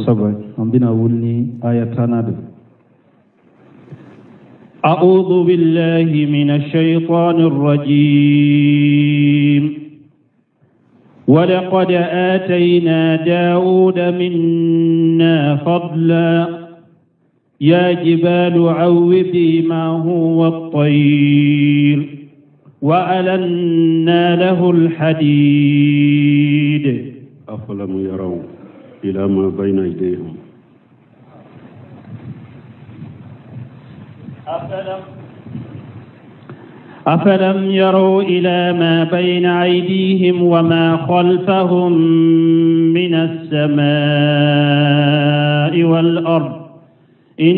Saba, an bɛna wuli ni aya 10nan de. أعوذ بالله من الشيطان الرجيم. ولقد آتينا داود منا فضلا يا جبال أوبي معه والطير وألنا له الحديد. أفلم يروا إلى ما بين أيديهم. أفلم يروا إلى ما بين أيديهم وما خلفهم من السماء والأرض إن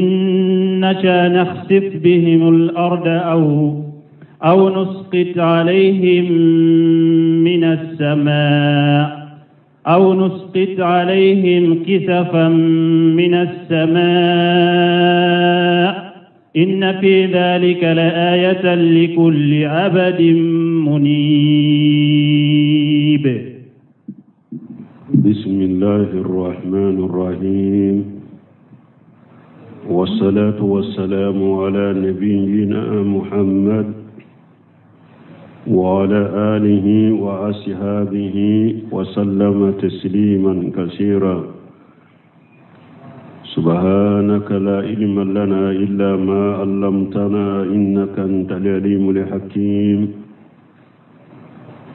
نشأ نخسف بهم الأرض أو نسقط عليهم من السماء أو نسقط عليهم كسفا من السماء إن في ذلك لآية لكل عبد منيب. بسم الله الرحمن الرحيم، والصلاة والسلام على نبينا محمد وعلى آله وأصحابه وسلم تسليما كثيرا. سبحانك لا علم لنا إلا ما علمتنا إنك أنت العليم الحكيم.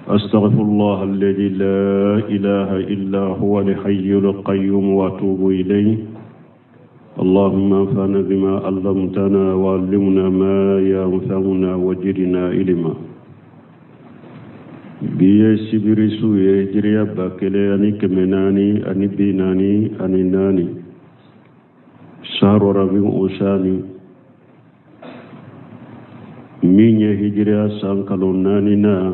أستغفر الله الذي لا إله إلا هو الحي القيوم وأتوب إليه. اللهم انفعنا بما علمتنا وعلمنا ما ينفعنا وزدنا علما. Bi ye sibiri su ye, hijiriya 1444, saharo rabi usani, min ye hijiriya san kalo naani na,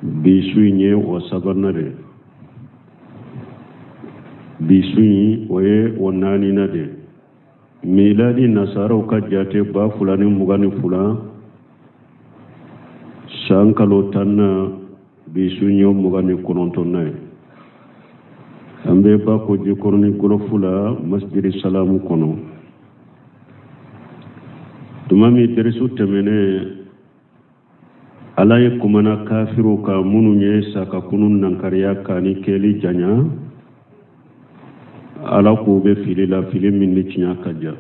bi su in ye o sabanan de. Bi su in, o ye o naaninan de. Miladi nasaraw ka jate 2022, san kalo 10nan, bi su in ye 29nan ye. An bɛ Bako Jikɔrɔni gɔlɔfu la, Masjidi Salamu kɔnɔ. Tuma min derisu tɛmɛnen, Ala ye kumana kafiriw kan minnu ye sakakunu nankariya k'a ni kɛli janya. Ala k'u bɛ fili la, fili min ni tiɲɛ ka jan.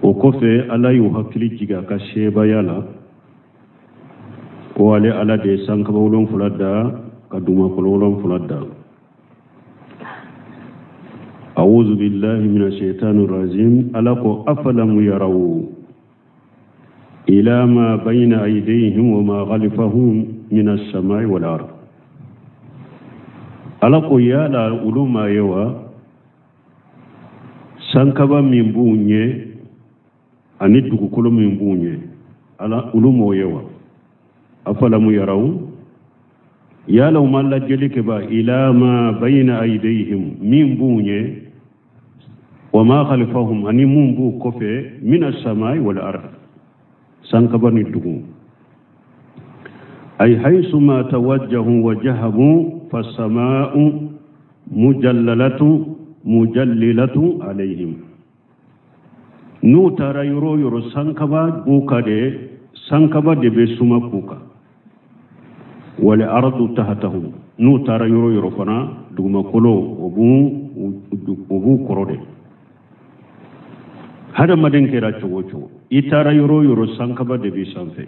O kɔfɛ, Ala y'u hakili jigin a ka sebaaya la ko ale Ala de ye sankaba 7 da ka dugumakolo 7 da. Awuzu billahi mina shaitani rajim. Ala ko afalamu yaraw ila ma bayna aydihim wa ma khalfahum min as-samai wal ard. Ala ko yala olu ma ye wa sankaba min b'u ɲɛ ani dugukolo min b'u ɲɛ, ala olu m'o ye wa? Afalamu yaraw, yala u ma lajɛli kɛ ba ila ma bayna aydihim, min b'u ɲɛ, wa ma khalfahum, ani mun b'u kɔfɛ, min as-samai wal ard, sankaba ni dugu. Ay haythu ma tawajjahu wajhahu fas-sama'u mujallalatu mujallilatu alayhim. N'u taara yɔrɔ o yɔrɔ, sankaba b'u kan de, sankaba de bɛ suma k'u kan. Wal ardu tahtahum, n'u taara yɔrɔ o yɔrɔ fana, dugumakolo o b'u kɔrɔ de. Hadamaden kɛra cogo o cogo, i taara yɔrɔ o yɔrɔ, sankaba de b'i sanfɛ,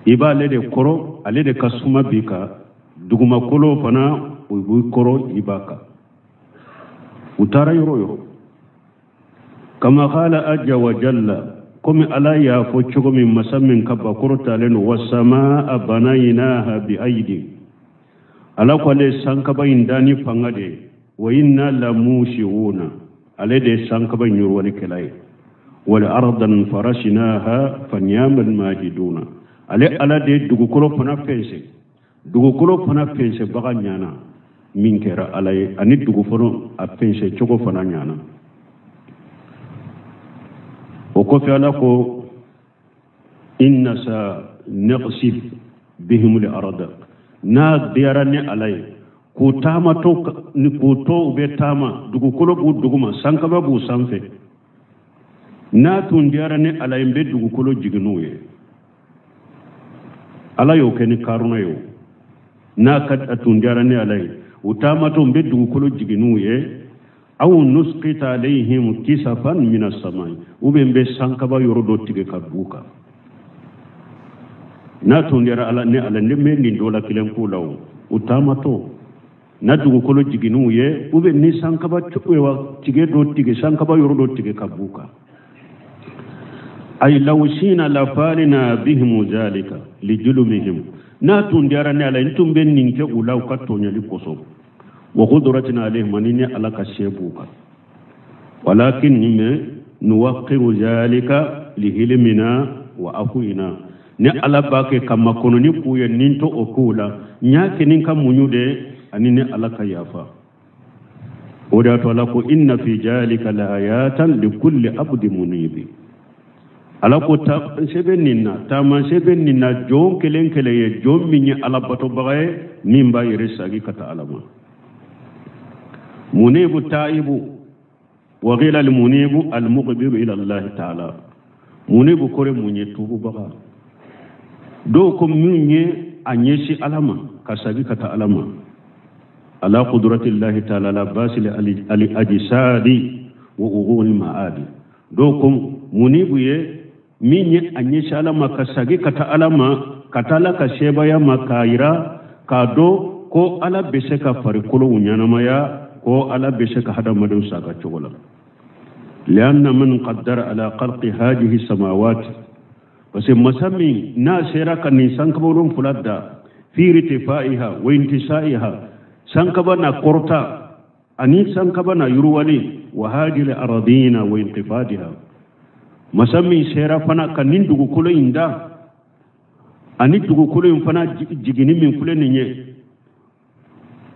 i b'ale de kɔrɔ, ale de ka suma b'i kan. Dugumakolo fana, o b'i kɔrɔ, i b'a kan. U taara yɔrɔ o yɔrɔ. Kama qala azza wa jalla, komi Ala y'a fɔ cogo min, masa min ka bakɔrɔ talen don, wasamaa banaynaha bi aidi. Ala ko ale sankaba in da ni fanga de ye. Wa inna la musiuna, ale de ye sankaba in yiriwalikɛla ye. Wal ardan farashnaha fa ni'mal majiduna, ale Ala de ye dugukolo fana fɛnsɛ, dugukolo fana fɛnsɛbaga ɲana min kɛra Ala ye, ani dugukolo a fɛnsɛ cogo fana ɲana. O kɔfɛ, Ala ko in nasha nakhsif bihimul arda, N'a diyara ne Ala ye k'u taamatɔ ni k'u to u bɛ taama, dugukolo b'u duguma, sankaba b'u sanfɛ, n'a tun diyara ne Ala ye, n bɛ dugukolo jigin n'u ye. Ala y'o kɛ ni Karuna ye o. N'a ka a tun diyara ne Ala ye, u taamatɔ n bɛ dugukolo jigin n'u ye, aw nusqita alayhim kisafan min as-samai, ou bien n bɛ sankaba yɔrɔ dɔ tigɛ ka b'u kan. N'a tun diyara Ala ne Ala, ne bɛ nin dɔ la kelen k'u la o. U taamatɔ na dugukolo jigin n'u ye, ou bien ni sankaba tigɛ dɔ tigɛ, sankaba yɔrɔ dɔ tigɛ ka b'u kan. Ay law shina la falina bihim zalika lijulumihim. N'a tun diyara ne Ala, n tun bɛ nin kɛ u la u ka tɔɲɔli kosɔn. Wa qudratina alayhim, ani ne Ala ka se b'u kan. Walakin nuwaqqiru zalika lihilmina wa afwina. Ne Ala b'a kɛ ka makɔnɔni k'u ye, nin to o k'u la, n y'a kɛ ni n ka muɲu de ani ne Ala ka yafa. O de y'a to Ala ko inna fi zalika la ayatan likulli abdi munibi. Ala ko sɛbɛn nin na, taamasiyɛn nin na, jɔn kelen kelen ye, jɔn min ye Ala batobaga ye, min b'a yɛrɛ sagi ka taa Ala ma. Munibu taibu wa qila al munibu al muqbilu ila Allah ta'ala. Munibu kɔrɔ mun ye? Tuububaga. Dɔw ko min ye a ɲɛsin Ala ma, ka sagi ka taa Ala ma. Ala qudratillahi ta'ala la basili al ajsadi wa ughul ma'adi. Dɔw ko munibu ye min ye a ɲɛsin Ala ma, ka sagi ka taa Ala ma, ka taa Ala ka sebaaya ma, k'a yira k'a dɔn ko Ala bɛ se ka farikolow ɲɛnamaya, ko Ala bɛ se ka hadamadenw saga cogo la. Lianna man qaddara ala khalqi hadhihi samawati, parce que masa min n'a sera ka nin sankaba wolonfila da, fi irtifaiha wa intisaiha, sankaba na kɔrɔta ani sankaba na yiriwali, wa hadhihi al-aradina wa inqifadiha, masa min sera fana ka nin dugukolo in da ani dugukolo in fana jiginni min filɛ nin ye,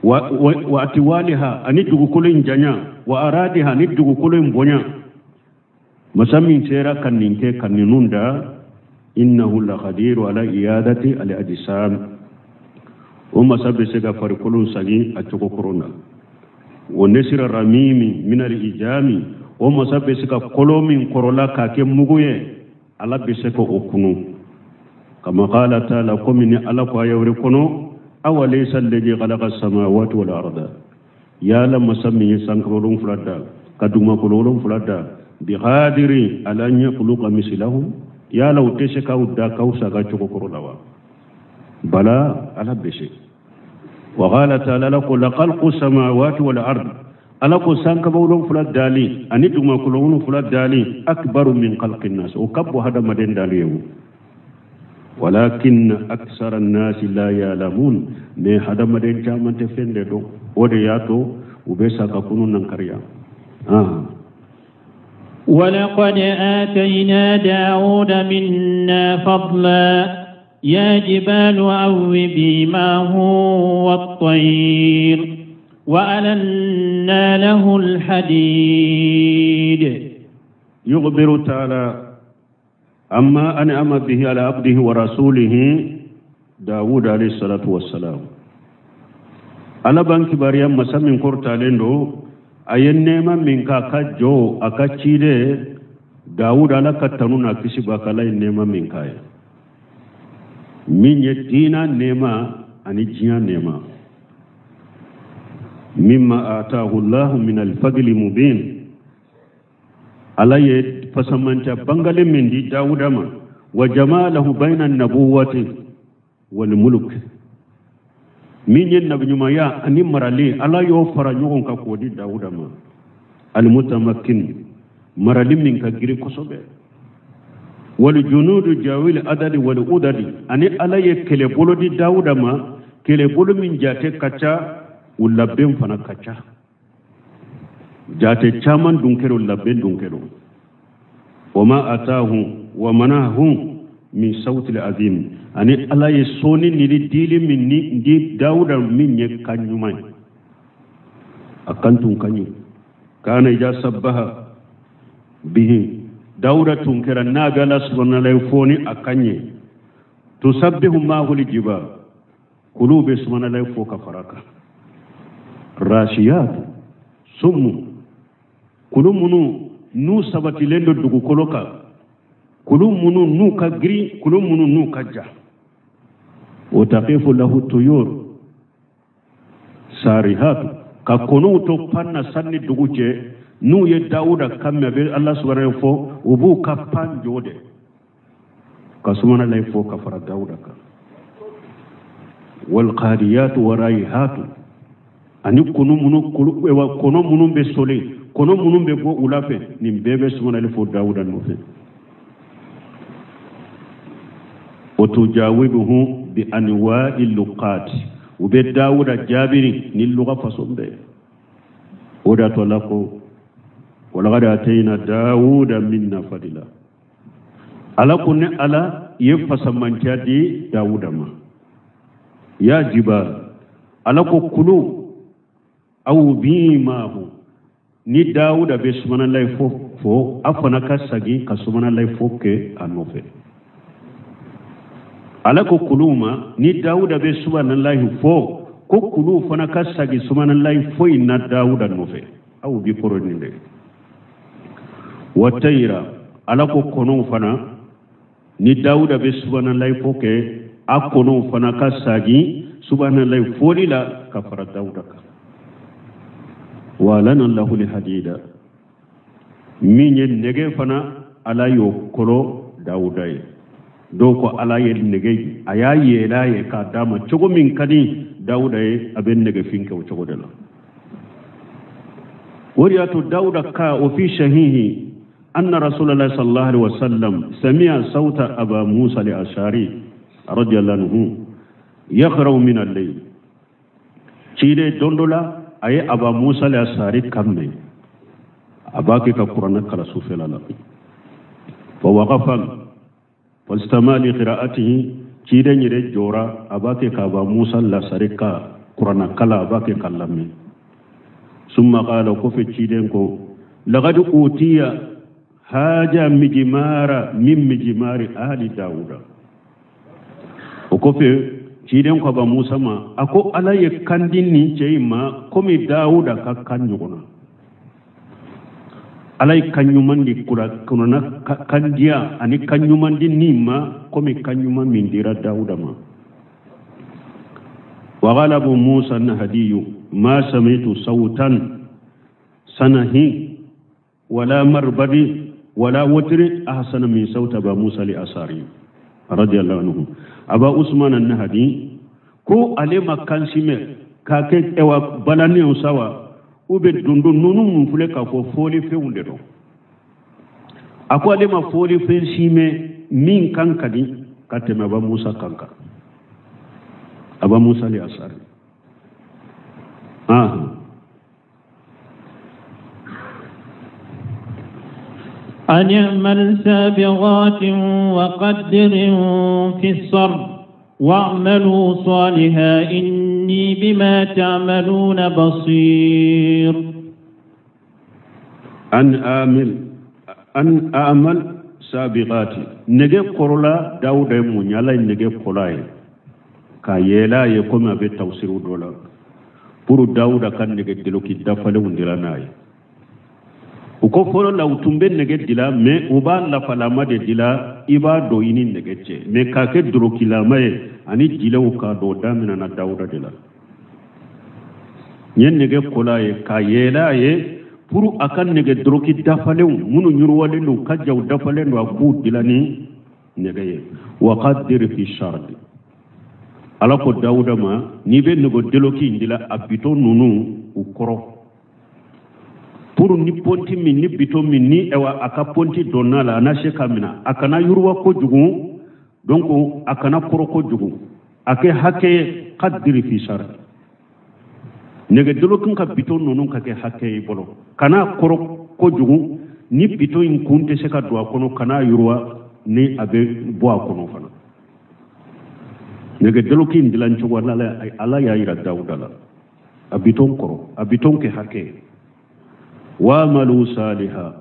wa atiwaliha ani dugukolo in janya, wa aradiha ani dugukolo in bonya, masa min sera ka nin kɛ ka ninnu da, innahu laqadiru ala iyadati al ajsam. O masa bɛ se ka farikolo sagi a cogo kɔrɔ na. Wa nesira ramimi min al ijami, o masa bɛ se ka kolo min kɔrɔla k'a kɛ mugu ye, Ala bɛ se ka o kunu. Kama qala ta'ala, komi ni Ala ko aya wɛrɛ kɔnɔ, awalaysa alladhi khalaqa as-samawati wal arda, yala masa min ye sankaba wolonfila da ka dugumakolo wolonfila da, bi qadiri ala an yakhluqa mislahum, yala u tɛ se k'aw da k'aw saga cogo kɔrɔ la wa? Bala, Ala bɛ se. Wa qala ta'ala, la ko la khalqu samawati wal ard, Ala ko sankaba wolonfila dali ani dugumakolo wolonfila dali, akbaru min khalqi nnas, o ka bon hadamaden dali ye o. Walakin aksara nnasi la ya'lamun, mais hadamaden caman tɛ fɛn de dɔn, o de y'a to u bɛ sa ka kunu nankariya. ولقد آتينا داود منا فضلا يا جبال أوبي معه والطير وألنا له الحديد. يخبر تعالى أما أنعم به على عبده ورسوله داود عليه الصلاة والسلام. ala ban kibaruya masa min kɔrɔtalen don, a ye nɛɛma min k'a ka jɔ a ka ciden Dawuda, ala ka tanu n'a kisi b'a kan, ala ye nɛɛma min k'a ye, min ye diina nɛɛma ani diɲɛ nɛɛma. Mimma atahu llahu min alfadli mubin, ala ye fasamanta bangale min di Dawuda ma, wa jamalahu bayna nabuwati wal mulk, min ye nabiɲumanya ani marali, ala y'o fara ɲɔgɔn kan k'o di Dawuda ma. Almutamakkin, marali min ka girin kosɛbɛ. Wal junudu jawil adadi wal udadi, ani ala ye kɛlɛbolo di Dawuda ma, kɛlɛbolo min jate ka ca, u labɛn fana ka ca, jate caman dun kɛra, u labɛn dun kɛra. Wa ma atahu wa manahu min sawtil azim, ani ala ye sɔnni ni dili min ni di Dawuda min ye kan ɲuman ye, a kan tun ka ɲi. Kana ija sabbaha bihi, Dawuda tun kɛra n'a bɛ ala subahana fɔ ni a kan ye, tusabbihu maahu ljibal, Kuluw bɛ sumanalayi fo ka fara kan. Rasiyatu sumu, kulu minnu n'u sabatilen don dugukolo kan, kulu minnu n'u ka girin, kulu minnu n'u ka ja. O taqifu lahu tuyur sarihatu, ka kɔnɔw to pan na sanni dugu cɛ, n'u ye Dawuda kan mɛn a bɛ Ala subahana fɔ, u b'u ka pan jɔ de ka sumanalayi fo ka fara Dawuda kan. Wal qadiyatu waraihatu, ani kɔnɔ minnu kulu, ewa, kɔnɔ minnu bɛ soli, kɔnɔ minnu bɛ bɔ wula fɛ, nin bɛɛ bɛ sumanali fo Dawuda nɔfɛ. O tujawibuhu bi anwa'i luqat, u bɛ Dawuda jaabiri ni luga façon bɛɛ. O de y'a to Ala ko walaqad atayna Dawuda minna fadila. Ala ko ne Ala ye fasamantiya di Dawuda ma. Ya jibal, Ala ko kulu aw bi maahu, ni Dawuda bɛ sumanalayi fo fo, a fana ka sagin ka sumanalayi fo kɛ a nɔfɛ. Ala ko kuluw ma, ni Dawuda bɛ sumanalayi fo, ko kuluw fana ka sagin sumanalayi fo in na Dawuda nɔfɛ. Aw bi kɔrɔ nin de. Wa tayira, Ala ko kɔnɔw fana, ni Dawuda bɛ sumanalayi fo kɛ, a kɔnɔw fana ka sagin sumanalayi foli la ka fara Dawuda kan. Wa alana lahu lihadida, min ye nɛgɛ fana, Ala y'o kɔrɔ Dawuda ye. Dɔw ko Ala ye nɛgɛ, a y'a yɛlɛ a ye k'a d'a ma cogo min ka di Dawuda ye, a bɛ nɛgɛfin kɛ o cogo de la. O de y'a to Dawuda ka o fi sahihi anna Rasulallah sallallahu alaihi wasallam sami'a sawta Aba Musa al-Ashari radiyallahu anhu yaqra'u min al-layl. Ciden don dɔ la, a ye Aba Musa al-Ashari kan mɛn, a b'a kɛ ka kuranɛ kalan sufɛla la. Fa waqafa fastama li qira'atihi, ciden yɛrɛ jɔra, a b'a kɛ ka Aba Musa al-Ashari ka kuranɛ kalan, a b'a kɛ ka lamɛn. Summa qala, kɔfɛ ciden ko laqad utiya haja mijimara min mijimari ali Dawuda. O kɔfɛ ciden ko Aba Musa ma, a ko Ala ye kan di nin cɛ in ma komi Dawuda ka kan ɲɔgɔn na. Ala ye kan ɲuman di kura kɔnɔna kan diya ani kan ɲuman di nin ma komi kan ɲuman min dira Dawuda ma. Wa qala Abu Musa an-Nahdiyu ma sami'tu sawtan sanahi wala marbadi wala wutri ahsana min sawti Aba Musa al-Asari radiyallahu anhu. Aba Usman an-Nahdi ko ale ma kan si mɛn k'a kɛ ɛwa balaniw sawa u bɛ dundun ninnu mun filɛ k'a fɔ fɔlifɛnw de don. A ko ale ma fɔlifɛn si mɛn min kan ka di ka tɛmɛ Aba Musa kan kan. Aba Musa al-Asari. أن اعمل سابغات وقدر في السرد واعملوا صالحا إني بما تعملون بصير. أن أعمل سابغات nɛgɛ kɔrɔla Dawuda ye mun ye? Ala ye nɛgɛ kɔrɔ ye k'a yɛlɛ a ye komi a bɛ tawusiriw dɔ la pour Dawuda ka nɛgɛ doloki dafalenw dila n'a ye. U ko fɔlɔ la u tun bɛ nɛgɛ dila, mais u b'a lafalama de dila, i b'a don i ni nɛgɛ cɛ, mais k'a kɛ dorokilama ye ani jilew k'a don, o daminɛna Dawuda de la. N ye nɛgɛ kola ye k'a yɛlɛ a ye pour a ka nɛgɛ doroki dafalenw minnu yiriwalen don ka jaw dafalen don, a k'u dila ni nɛgɛ ye. Wa qaddir fi shardi, Ala ko Dawuda ma, n'i bɛ nɛgɛ doloki in dila, a bitɔn ninnu u kɔrɔ pour ni pɔnti min ni bitɔn min ni ɛwa a ka pɔnti donna la, a na se ka minɛ, a kana yiriwa kojugu, donc a kana kɔrɔ kojugu, a kɛ hakɛ ye. Qaddir fi shardi, nɛgɛ dolokin ka bitɔn ninnu ka kɛ hakɛ ye i bolo, kana kɔrɔ kojugu ni bitɔn in kun tɛ se ka don a kɔnɔ, kana yiriwa ni a bɛ bɔ a kɔnɔ fana. Nɛgɛ dolokin dilan cogo Ala y'a yira Dawuda la, a bitɔn kɔrɔ, a bitɔn kɛ hakɛ ye. Wa'malu saliha,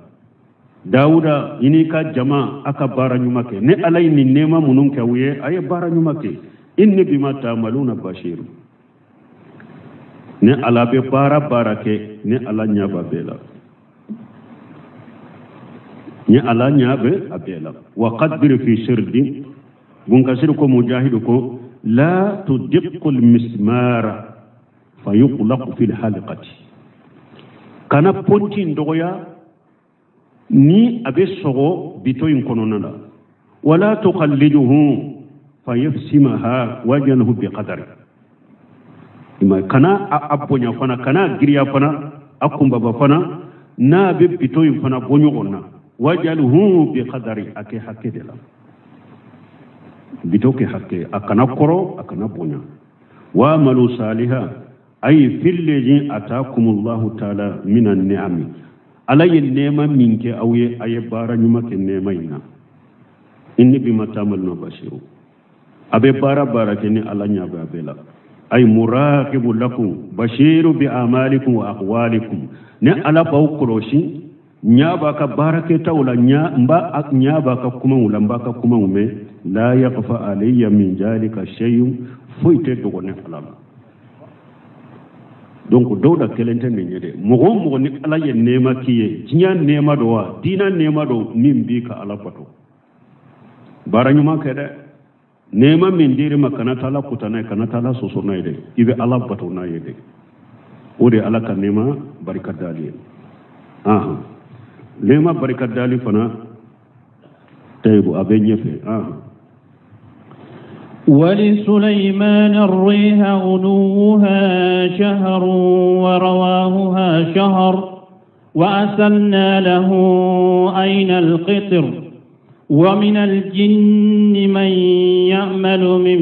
Dawuda i n'i ka jama a ka baara ɲuman kɛ. Ni Ala ye nin nɛɛma minnu kɛ u ye, a ye baara ɲuman kɛ. Inni bima ta'maluna basir. Ne Ala bɛ baara baara kɛ, ne Ala ɲɛ b'a bɛɛ la. Ni Ala ɲɛ bɛ a bɛɛ la. Wa qaddir fi sirdi. Bunkasir ko mujahidu ko la tudiqqu al-mismara fayuqlaqu fi al-halqati. Kana pɔnti in dɔgɔya ni a bɛ sɔgɔ bito in kɔnɔna la. Wala tuqalliduhu fayafsimaha wajalhu biqadari. Kana a bonya fana, kana giriya fana, a kunbaba fana, n'a bɛ bito in fana bɔ ɲɔgɔn na. Wajalhu biqadari, a kɛ hakɛ de la. Bito kɛ hakɛ, a kana kɔrɔ, a kana bonya. Wa amalu saliha ay fil ladhi ataakumullahu ta'ala minan ni'ami. Ala ye nɛɛma min kɛ aw ye, a ye baara ɲuman kɛ nɛɛma in na. Inni bima ta'maluna basiru. A bɛ baara baara kɛ ni Ala ɲɛ bɛ a bɛɛ la. Ay muraqibu lakum bashiru bi amalikum wa aqwalikum. Ni Ala b'aw kɔlɔsi, ɲa b'a ka baarakɛtaw la, ɲa b'a ka kumaw la, n b'a ka kumaw mɛn. La yakhfa alayya min zalika shay'un, foyi tɛ dogo ne Ala la. Donc dɔw la kelen tɛ nin ye dɛ. Mɔgɔ o mɔgɔ ni Ala ye nɛɛma k'i ye, diɲɛ nɛɛma don wa, diinɛ nɛɛma don, min b'i ka Ala bato. Baara ɲuman kɛ dɛ. Nɛɛma min dir'i ma, kana taa Ala kuta n'a ye, kana taa Ala sɔsɔ n'a ye dɛ. I bɛ Ala bato n'a ye dɛ. O de ye Ala ka nɛɛma barika dali ye. Nɛɛma barika dali fana tayibu a bɛ ɲɛfɛ. ولسليمان الريح غدوها شهر ورواهها شهر وأسلنا له أين القطر ومن الجن من يعمل من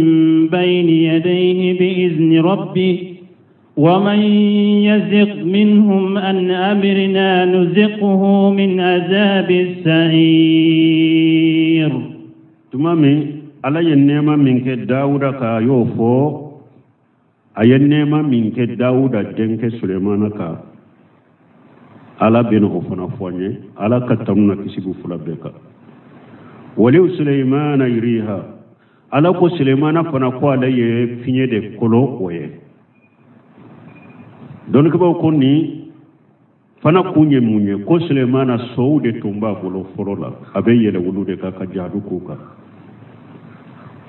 بين يديه بإذن ربه ومن يزغ منهم عن أمرنا نزقه من عذاب السعير. Tuma Ala ye nɛɛma min kɛ Dawuda kan, a y'o fɔ. A ye nɛɛma min kɛ Dawuda denkɛ Sulemana kan, Ala bɛna o fana fɔ an ye. Ala ka tanu na kisi b'u fila bɛɛ kan. Wali Sulemana yiriha, Ala ko Sulemana fana ko ale ye fiɲɛ de kolo o ye. Dɔnnikɛbaaw ko nin fana kun ye mun ye? Ko Sulemana sow de tun b'a bolo fɔlɔ la, a bɛ yɛlɛ olu de kan ka jihadu k'u kan.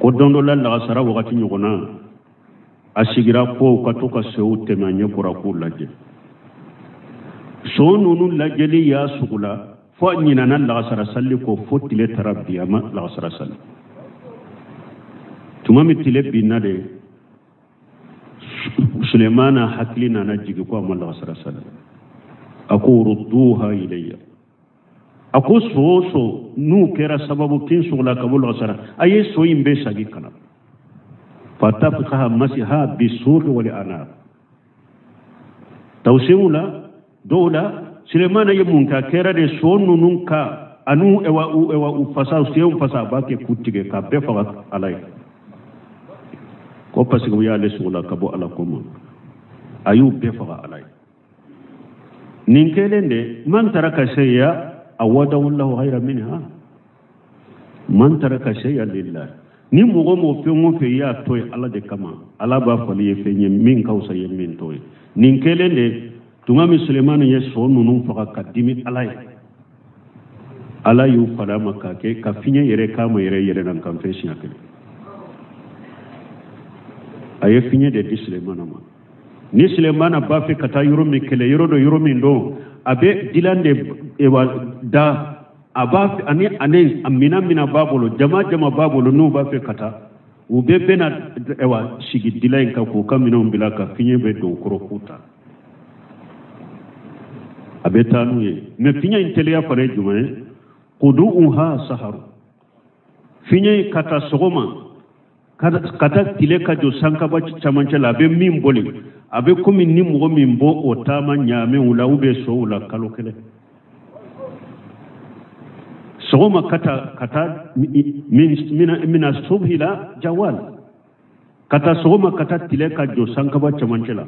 Ko don dɔ la lagasara wagati ɲɔgɔnna, a sigira ko ka to ka sow tɛmɛ a ɲɛ kɔrɔ k'u lajɛ. So ninnu lajɛli y'a sugu la fo a ɲinana lagasara sali kɔ, fo tile taara bi, a ma lagasara sali. Tuma min tile binna de, Sulemana hakili nana jigin ko a ma lagasara sali. A ko rudduha ilayya. A ko so o so n'u kɛra sababu kin sugula ka bɔ lagasara, a ye so in bɛɛ sagi ka na. Fatafikaha masiha bisuuqi wal anar. Tawsiw la dɔw la, Sulemana ye mun kɛ? A kɛra de so ninnu ka anu ewa u ewa u fasa, senw fasa, a b'a kɛ k'u tigɛ k'a bɛɛ faga Ala ye. Ko parce que u y'ale sugula ka bɔ Ala ko ma, a y'u bɛɛ faga Ala ye. Nin kɛlen de, man taraka shay'a awadahu Allahu khayran minha. Man taraka shay'an lillah. Ni mɔgɔ mɔgɔ fɛn o fɛn i y'a to yen Ala de kama, Ala b'a fali ye fɛn ye min ka fisa ye min t'o ye. Nin kɛlen de, tuma min Sulemani ye so ninnu faga ka dimi Ala ye, Ala y'u fali a ma k'a kɛ ka fiɲɛ yɛrɛ k'a ma yɛrɛ yɛlɛnna kanfɛ siɲɛ kelen. A ye fiɲɛ de di Sulemana ma. Ni Sulemana b'a fɛ ka taa yɔrɔ min kɛlɛ yɔrɔ dɔ, yɔrɔ min don, a bɛ dilan de da, a b'a fɛ ani ani a minɛn minɛn b'a bolo, jama jama b'a bolo, n'u b'a fɛ ka taa, u bɛɛ bɛna sigi dilan in kan k'u ka minɛnw bila ka fiɲɛ bɛ don u kɔrɔ k'u ta. A bɛ taa n'u ye. Mɛ fiɲɛ in teliya fana ye jumɛn ye? Kudu'uha saharu. Fiɲɛ in ka taa sɔgɔma ka taa tile ka jɔ sankaba camancɛ la, a bɛ min boli, a bɛ komi ni mɔgɔ min bɔ o taama ɲaamɛw la ou bien sow la kalo kelen. Sɔgɔma ka taa mina subhi la jawal, ka taa sɔgɔma ka taa tile ka jɔ sankaba camancɛ la,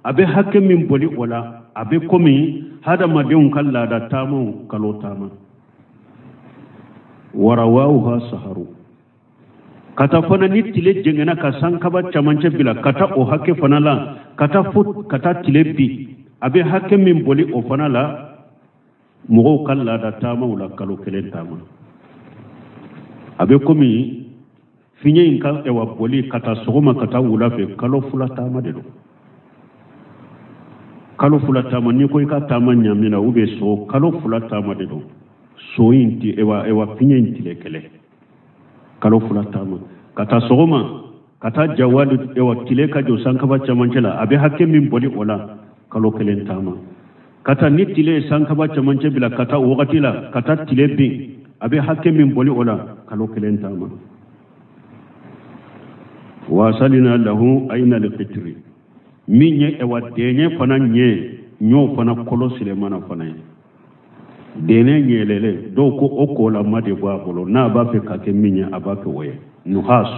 a bɛ hakɛ min boli o la, a bɛ komi hadamadenw ka laada taamaw kalo taama. Warawawuha saharu. Ka taa fana ni tile jɛngɛnna ka sankaba camancɛ bila ka taa o hakɛ fana la, ka taa fo ka taa tile bin, a bɛ hakɛ min boli o fana la, mɔgɔw ka laada taamaw la, kalo kelen taama. A bɛ komi fiɲɛ in ka ɛwa boli ka taa sɔgɔma ka taa wula fɛ, kalo 2 taama de don. Kalo 2 taama, n'i ko i ka taama ɲamina u bɛ so, kalo 2 taama de don. So in ti ɛwa ɛwa fiɲɛ in tile kelen, kalo 2 taama ka taa sɔgɔma ka taa jawali ɛwa tile ka jɔ sankaba camancɛ la, a bɛ hakɛ min boli o la, kalo kelen taama. Ka taa ni tile ye sankaba camancɛ bila ka taa o wagati la ka taa tile bin, a bɛ hakɛ min boli o la, kalo kelen taama. Wasalina lahu ayna liqitri, min ye ɛwa dɛɲɛ fana ɲɛ, n y'o fana kolo Sulemana fana ye. Dɛnɛ ɲɛlɛlen, dɔw ko o kolama de b'a bolo, n'a b'a fɛ ka kɛ min ye a b'a kɛ o ye. Nuhas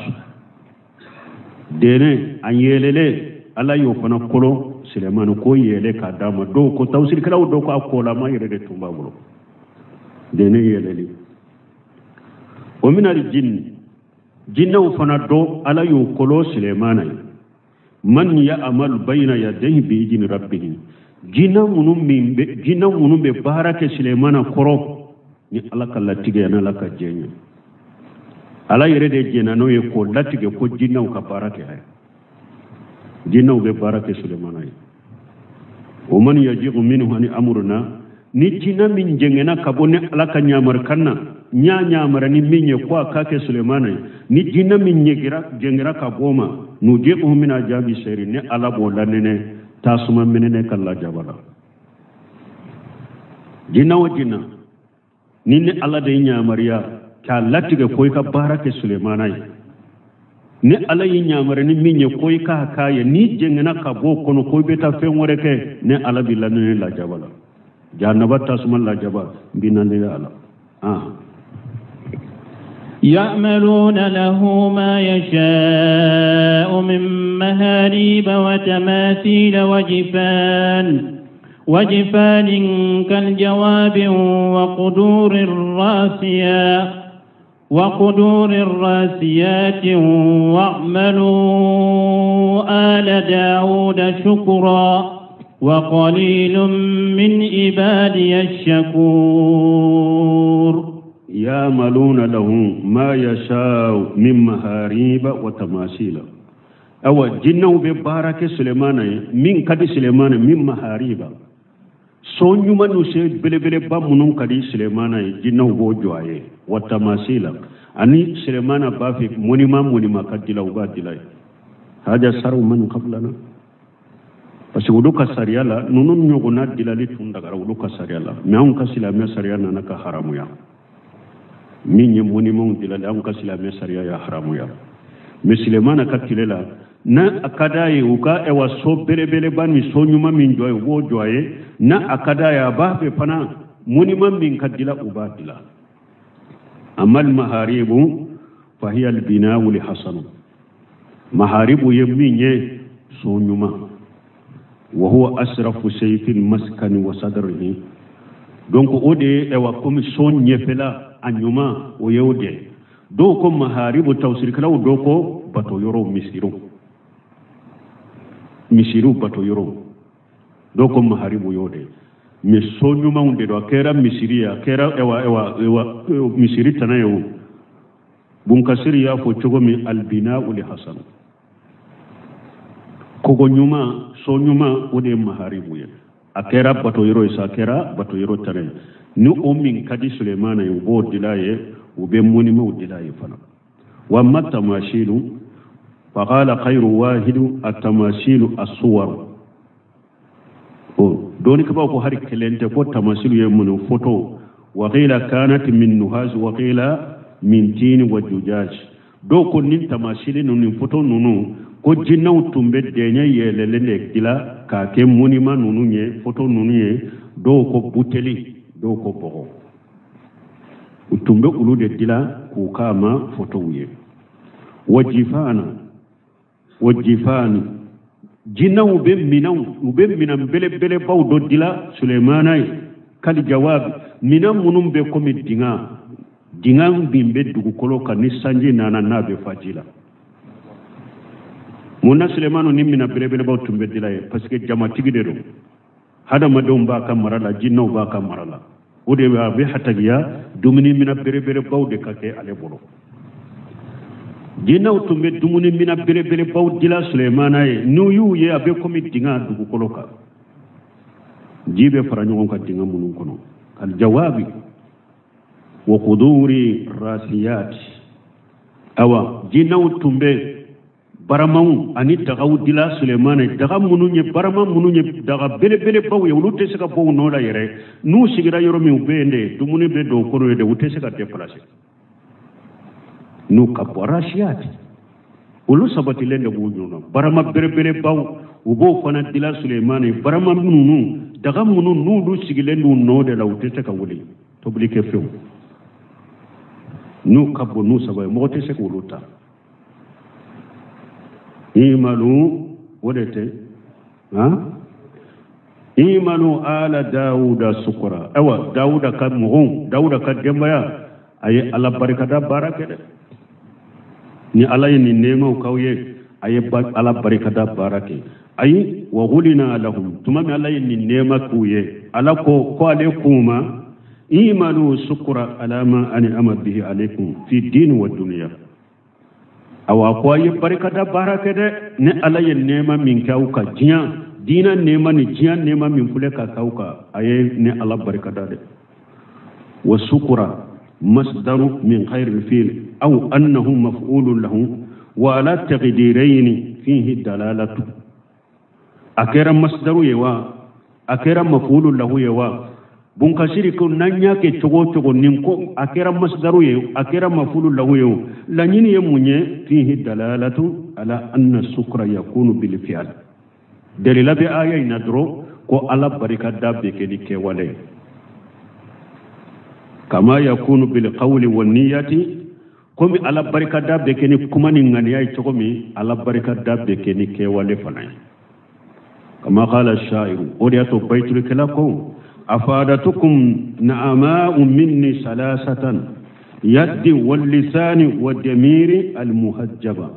dɛnɛ a ɲɛlɛlen, Ala y'o fana kolo Sulemana k'o yɛlɛ k'a d'a ma. Dɔw ko tafsirikɛlaw dɔw ko a kolama yɛrɛ de tun b'a bolo, dɛnɛ yɛlɛli. O minal jinni, jinɛw fana dɔ Ala y'o kolo Sulemana ye. Man ya'malu bayna yadayhi bi idni rabbihi, jinɛ minnu bɛ baara kɛ Sulemana kɔrɔ ni Ala ka latigɛ ni Ala ka diɲɛ ye. Ala yɛrɛ de jɛnna n'o ye k'o latigɛ ko jinɛw ka baara kɛ a ye. Jinɛw bɛ baara kɛ Sulemana ye. O man yaji'u minhu ani amruna, ni jinɛ min jɛngɛnna ka bɔ ni Ala ka ɲamarikan na, n y'a ɲamara ni min ye ko a k'a kɛ Sulemana ye, ni jinɛ min jɛngɛra ka bɔ o ma, nuji'uhu min ajabi seri, ni Ala b'o lanɛnɛ tasuma minɛnɛ ka lajaba la. Jinɛ o jinɛ ni Ala de ye ɲamariya k'a latigɛ ko i ka baara kɛ Sulemana ye, ni Ala y'i ɲamari ni min ye ko i k'a k'a ye, n'i jɛngɛnna ka bɔ o kɔnɔ ko i bɛ taa fɛn wɛrɛ kɛ, ni Ala b'i lanɛnɛ lajaba la. Jahanaba tasuma lajaba n b'i lanɛnɛ a la. يعملون له ما يشاء من مهاريب وتماثيل وجفان كالجواب وقدور الراسيات واعملوا آل داود شكرا وقليل من عبادي الشكور. يعملون له ما يشاء من مهاريب وتماثيل. أو جنو ببارك سليمان من كدي سليمان من مهاريب so ɲuman n'u se belebeleba minnu ka di Sulemana ye, jinɛw b'o jɔ a ye. Wa tamasila, ani Sulemana b'a fɛ monima ka dila, u b'a dila ye. Haja saraw man qablana, parce que olu ka sariya la ninnu ɲɔgɔnna dilali tun dagara olu ka sariya la, mais anw ka silamɛ sariya nana ka haramuya. Min ye monimaw dilali, anw ka silamɛ sariya ya haramuya. Mais Sulemana ka tile la, n'a a ka d'a ye u ka ɛwa so belebeleba ni so ɲuman min jɔ ye, u b'o jɔ a ye. N'a a ka d'a ye a b'a fɛ fana monima min ka dila, u b'a dila. Amal maharibu fahiya albinawu li hasanu, maharibu ye min ye so ɲuman. Wa huwa asrafu sayfil maskani wa sadrihi, donc o de ye ɛwa komi so ɲɛfɛla a ɲuman, o ye o de ye. Dɔw ko maharibu, tafsirikɛlaw dɔw ko bato yɔrɔw, misiriw bato yɔrɔw, dɔw ko maharibu y'o de ye. Mais so ɲumanw de don, a kɛra misiri ye, a kɛra ɛwa ɛwa ɛwa misiri tana ye o. Bunkasiri y'a fɔ cogo min, albina'u li hasan, kogo ɲuman, so ɲuman, o de ye maharibu ye. A kɛra bato yɔrɔ ye sa, a kɛra bato yɔrɔ tana ye. Ni o min ka di Sulemana ye, u b'o dila ye, u bɛ monimaw dila ye fana. Wa ma tamasilu faqala khayru wahidu at-tamasilu as-suwar. O dɔnnikɛbaaw ko hari kelen tɛ, ko tamasilu ye mun ye, photo. Wa qila kanat min nuhas wa qila min tini wa jujaj. Dɔw ko nin tamasili ninnu, nin photo ninnu, ko jinɛw tun bɛ dɛɲɛ yɛlɛlen de dila k'a kɛ monima ninnu ye, photo ninnu ye. Dɔw ko buteli, dɔw ko bɔgɔ. U tun bɛ olu de dila k'u k'a ma photow ye. Wa jifana wa jifani, jinɛw bɛ minɛnw, u bɛ minɛn belebelebaw dɔ dila Sulemana ye. Kali jawabi, minɛn minnu bɛ komi dinga, Dingɛ min bɛ dugukolo kan ni sanji nana n'a bɛ fa ji la. Mun na Sulemanu ni minɛn belebelebaw tun bɛ dila ye? Parce que jamatigi de don, hadamadenw b'a ka mara la, jinɛw b'a ka mara la. O de a bɛ hatagiya dumuni minɛn belebelebaw de ka kɛ ale bolo. Jinɛw tun bɛ dumuni minɛn belebelebaw dila Sulemana ye. N'u y'u ye, a bɛ komi dingɛ dugukolo kan, ji bɛ fara ɲɔgɔn kan dingɛ minnu kɔnɔ, aljawabi wa kuduri rasiyat. Awa, jinɛw tun bɛ baramaw ani dagaw dila Sulemana ye, daga minnu ye, barama minnu ye daga belebelebaw ye, olu tɛ se ka bɔ u nɔ la yɛrɛ. N'u sigira yɔrɔ min, u bɛ yen de, dumuni bɛ don o kɔnɔ yen de, u tɛ se ka déplacer. N'u ka bɔ rasiyat, olu sabatilen de b'u ɲɔ na. Barama belebelebaw, u b'o fana dila Sulemana ye, barama minnu, daga minnu n'olu sigilen d'u nɔ de la, u tɛ se ka wuli, tobili kɛ fɛnw n'u ka bon n'u saba ye, mɔgɔ tɛ se k'olu ta. Imalu, o de tɛ han. Imalu ala Dawuda sukura. Ayiwa, Dawuda ka mɔgɔw, Dawuda ka denbaya, a ye Ala barikada baara kɛ dɛ. Ni Ala ye nin nɛɛmaw k'aw ye, a ye Ala barikada baara kɛ. Ayi, wa gulina lahum, tuma min Ala ye nin nɛɛma k'u ye, Ala ko ko ale k'u ma imalu sukura ala ma an'ama bihi alaykum fi dini wa dunya. Awa, ko a ye barikada baara kɛ dɛ, ni Ala ye nɛɛma min kɛ aw ka, diɲɛ diinɛ nɛɛma ni diɲɛ nɛɛma min filɛ ka k'aw kan, a ye ni Ala barikada dɛ. Wa sukura masdaru min khayri fil aw annahu maf'ulun lahu wa ala taqdirayni fihi dalalatu. A kɛra masdaru ye wa, a kɛra maf'ulun lahu ye wa, bunkasiri ko n'an y'a kɛ cogo o cogo, nin ko a kɛra masdaru ye, a kɛra maf'ulun lahu ye, o laɲini ye mun ye? Fihi dalalatu ala anna sukra yakunu bil fi'l. Dalila bɛ aya in na dɔrɔn ko Ala barikada bɛ kɛ ni kɛwale ye, kama yakunu bil qawli wa niyati. Komi Ala barikada bɛ kɛ ni kuma ni ŋaniya ye cogo min, Ala barikada bɛ kɛ ni kɛwale fana ye. Kama qala shairu, o de y'a to bayitulikɛla ko afadatukum na'ama'u minni salasatan yaddi wal lisani wa damiri al muhajjaba.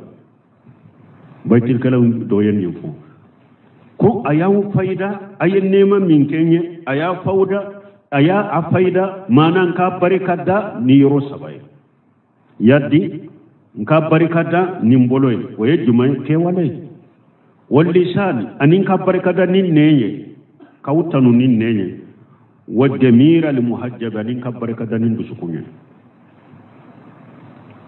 Bayitulikɛla dɔ ye nin fɔ ko a y'aw fayida, a ye nɛɛma min kɛ n ye, a y'a fawuda, a y'a a fayida, maana n ka barika da ni yɔrɔ saba ye. Yaddi, n ka barika da ni n bolo ye, o ye jumɛn ye? Kɛwale ye. Walisani, ani n ka barika da ni nɛn ye, k'aw tanu ni nɛn ye. Wa damira al muhajjaba, ani n ka barika da ni dusukun ye.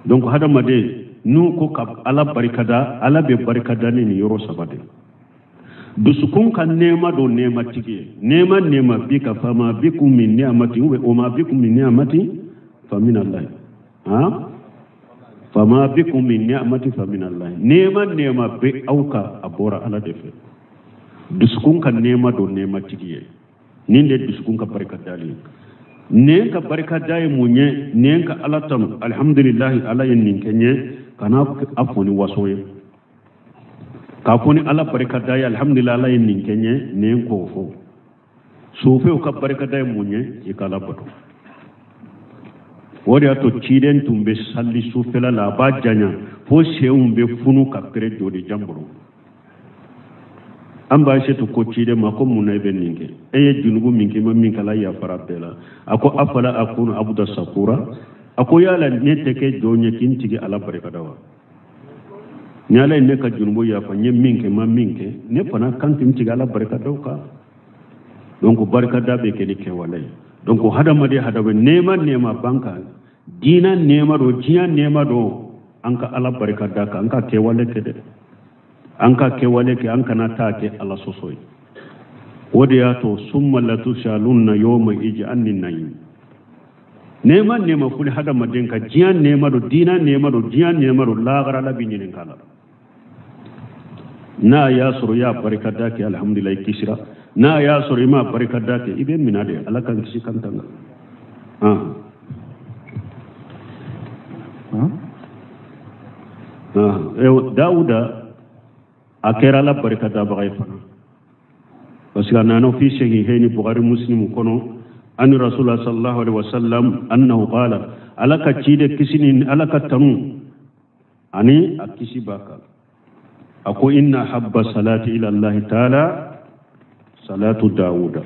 Donc hadamaden n'u ko ka Ala barika da, Ala bɛ barika da ni nin yɔrɔ saba de. Dusukun ka nɛɛma don nɛɛmatigi ye, nɛɛma nɛɛma bi ka fama bikum min ni'amati ou ma bikum min ni'amati fa min Allah, han, fama bikum min ni'amati fa min Allah. Nɛɛma nɛɛma bɛ aw kan, a bɔra Ala de fɛ. Dusukun ka nɛɛma don nɛɛmatigi ye, nin de dusukun ka barika dali ye. Nɛn ka barika da ye mun ye? Nɛn ka Ala tanu, alhamdulilahi, Ala ye nin kɛ n ye, kana a fɔ ni waso ye, k'a fɔ ni Ala barika da ye, alhamdulilahi, Ala ye nin kɛ n ye, nɛn k'o fɔ. Sofɛw ka barika da ye mun ye? I ka Ala bato. O de y'a to ciden tun bɛ sali sufɛla la, a b'a janya fo senw bɛ funu ka pere joli jan bolo. An b'a se to ko ciden ma ko mun na i bɛ nin kɛ? E ye junubu min kɛ, i ma min kɛ, Ala yafara bɛɛ la. A ko afala akunu abuda sakura. A ko yala ne tɛ kɛ jɔn ye k'i n tigi Ala barika da wa? Ni Ala ye ne ka junubu yafa, n ye min kɛ, n ma min kɛ, ne fana kan k'i n tigi Ala barika da o kan. Donc barikada bɛ kɛ ni kɛwale ye. Donc hadamaden hadamaden nɛɛma nɛɛma ban kan, diinɛ nɛɛma don, diɲɛ nɛɛma don, an ka Ala barika da kan, an ka kɛwale kɛ dɛ, an ka kɛwale kɛ, an kana taa kɛ Ala sɔsɔ ye. O de y'a to summa latusalunna yawma iji anni na'im. Nɛɛma nɛɛma fuli hadamaden ka, diɲɛ nɛɛma don, diinɛ nɛɛma don, diɲɛ nɛɛma don, lahara la bi ɲininka la. N'a y'a sɔrɔ i y'a barika da kɛ, alhamdulilayi, i kisira. N'a y'a sɔrɔ i m'a barika da kɛ, i bɛ minɛ de. Ala k'an kisi k'an tanga. Dawuda a kɛra Ala barika dabaga ye fana, parce que a nana fi sahihaini Bukhari Muslim kɔnɔ, an Rasulullah sallallahu alaihi wasallam annahu qala, Ala ka ciden kisi ni Ala ka tanu ani a kisi b'a kan, a ko inna habba salati ila Allahi taala salatu Dawuda.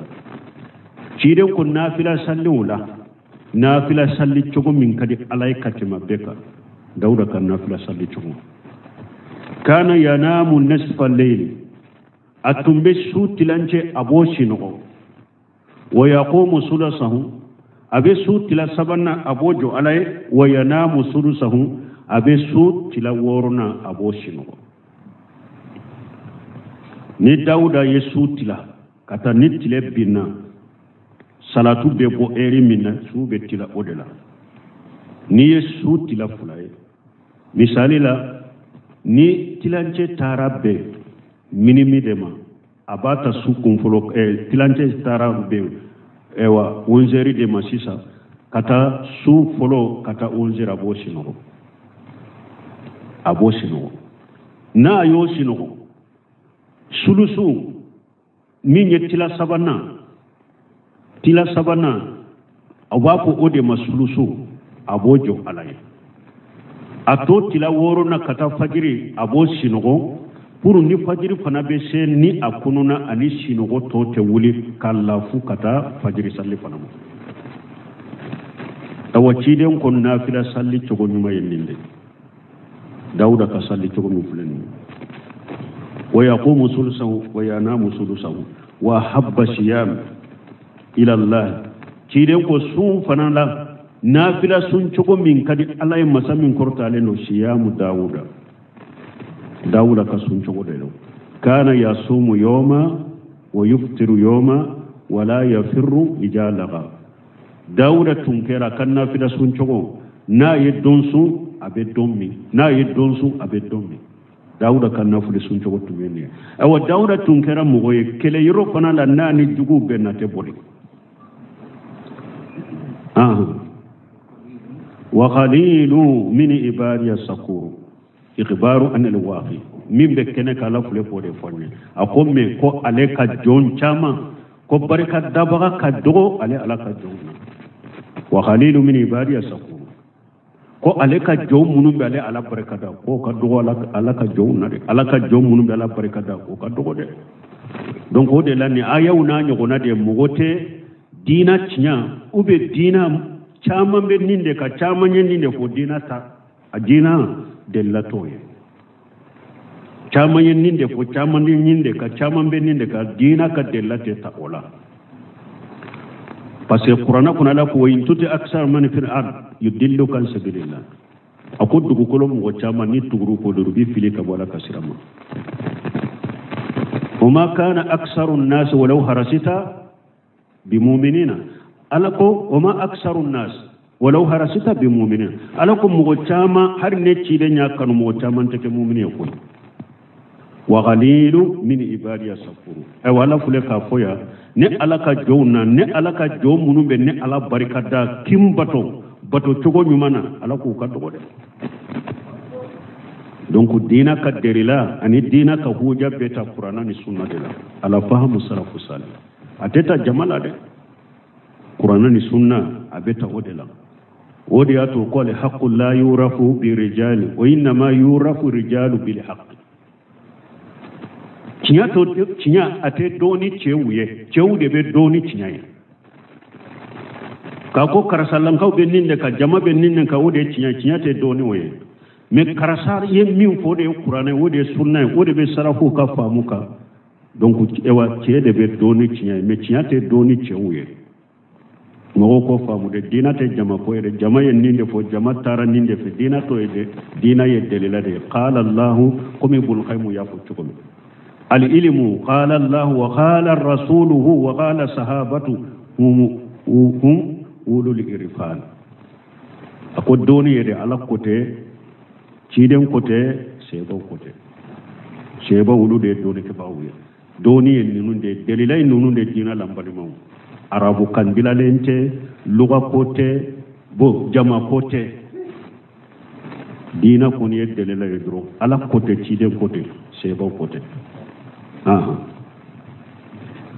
Ciden ko nafila salliw la, nafila salli cogo min ka di Ala ye ka tɛmɛ bɛɛ kan, Dawuda ka nafila salli cogo. Kana yanamu nisfa layli, a tun bɛ su tilancɛ a b'o sinɔgɔ. Wa yaqumu sulusahu, a bɛ su tila sabanan a b'o jɔ Ala ye. Wa yanamu sulusahu, a bɛ su tila wɔɔrɔnan a b'o sinɔgɔ. Ni Dawuda ye su tila ka taa ni tile binna, salatu bɛ bɔ ɛri min na, su bɛ tila o de la. N'i ye su tila fila ye, misali la, ni tilancɛ taara bɛn minimi de ma, a b'a ta su kunfɔlɔ, tilancɛ taara bɛn ɛwa 11 heures de ma sisan, ka taa su fɔlɔ ka taa 11 heures, a b'o sinɔgɔ, a b'o sinɔgɔ. N'a y'o sinɔgɔ, sulusu min ye tila sabanan, tila sabanan a b'a fɔ o de ma sulusu, a b'o jɔ Ala ye. A to tila wɔɔrɔnan ka taa fajiri, a b'o sinɔgɔ pour ni fajiri fana bɛ se, ni a kununa ani sinɔgɔ tɔ tɛ wuli ka lafu ka taa fajiri salli fana ma. Awa ciden ko nafila salli cogo ɲuman ye nin de, Dawuda ka salli cogo min filɛ nin ye. Wa yaqumu sulusahu wa yanamu sulusahu wa habba siyam ila Allah. Ciden ko sun fana la, nafila sun cogo min ka di Ala ye, masa min kɔrɔtalen don, siyamu Dawuda, Dawuda ka sun cogo de don. Kana yasumu yawma wa yuftiru yawma wala yafirru ijalaga. Dawuda tun kɛra ka nafila sun cogo, n'a ye don sun a bɛ don min, n'a ye don sun a bɛ don min. Dawuda ka nafila sun cogo tun ye nin ye. Ayiwa Dawuda tun kɛra mɔgɔ ye kɛlɛ yɔrɔ fana la, n'a ni juguw bɛɛ na tɛ boli. Wa qalilu min ibadiya sakuru ikhbaru an alwaqi, min bɛ kɛnɛ k'Ala filɛ k'o de fɔ n ye. A ko mɛ ko ale ka jɔn caman ko barika dabaga ka dɔgɔ ale Ala ka jɔnw na. Wa qalilu min ibadiya sakuru, ko ale ka jɔn minnu bɛ ale Ala barika da, k'o ka dɔgɔ Ala ka jɔnw na dɛ. Ala ka jɔn minnu bɛ Ala barika da, k'o ka dɔgɔ dɛ. Donc o de la nin ayaw n'a ɲɔgɔnna de, mɔgɔ tɛ diina tiɲɛ ou bien diina caman bɛ nin de kan, caman ye nin de fɔ diina ta, a diina delila t'o ye. Caman ye nin de fɔ, caman ye nin de kan, caman bɛ nin de kan, diina ka delila tɛ ta o la. Parce que kuranna kɔnɔ Ala ko wa in tuti aksar man fil ard yudilluka an sabilillah. A ko dugukolo mɔgɔ caman ni tuguru ko dɔrɔn u bɛ fili ka bɔ Ala ka sira ma. Wa ma kana aksaru nnas walau harasita bimuminina. Ala ko wa ma aksaru nnas walau harasita bimuminina. Ala ko mɔgɔ caman hali ne ciden y'a kanu, mɔgɔ caman tɛ kɛ mumini ye koyi. Wa qalilu min ibadiya sakuru. Ayiwa Ala filɛ k'a fɔ yan, ne Ala ka jɔnw na, ne Ala ka jɔn minnu bɛ ne Ala barika da kin bato bato cogo ɲuman na, Ala k'u ka dɔgɔ dɛ. Donc diina ka derila ani diina ka huja bɛɛ ta kuranna ni sunna de la, ala fahamu salafu salih. A tɛ ta jama la dɛ, kuranna ni sunna a bɛ ta o de la. O de y'a to ko al haqqu la yurafu bi rijali wa innama yurafu rijalu bil haqqi. Tiɲɛ to tiɲɛ a tɛ dɔn ni cɛw ye, cɛw de bɛ dɔn ni tiɲɛ ye. K'a ko karisalankaw bɛ nin de kan, jama bɛ nin de kan, o de ye tiɲɛ, tiɲɛ tɛ dɔn ni o ye. Mais karisa ye min fɔ, o de ye kuranɛ, o de ye sunna ye, o de bɛ sarafu ka faamu kan. Donc ewa cɛ de bɛ dɔn ni tiɲɛ ye, mais tiɲɛ tɛ dɔn ni cɛw ye. Mɔgɔw ko faamu dɛ, diina tɛ jama ko ye dɛ, jama ye nin de fɔ, jama taara nin de fɛ, diina t'o ye dɛ, diina ye delila de ye. Qala Allahu, komi Ibn Qayyim y'a fɔ cogo min, al ilmu qala Allahu wa qala rasuluhu wa qala sahabatu hum ulul irfan. A ko dɔnni ye dɛ, Ala ko tɛ, ciden ko tɛ, sebaw ko tɛ. Sebaw olu de ye dɔnnikɛbaaw ye. Dɔnni ye ninnu de ye, delila ye ninnu de diina la, n balimaw. Arabu kan dilalen tɛ, luga ko tɛ, bon jama ko tɛ. Diina kɔni ye delila ye dɔrɔn, Ala ko tɛ, ciden ko tɛ, sebaw ko tɛ.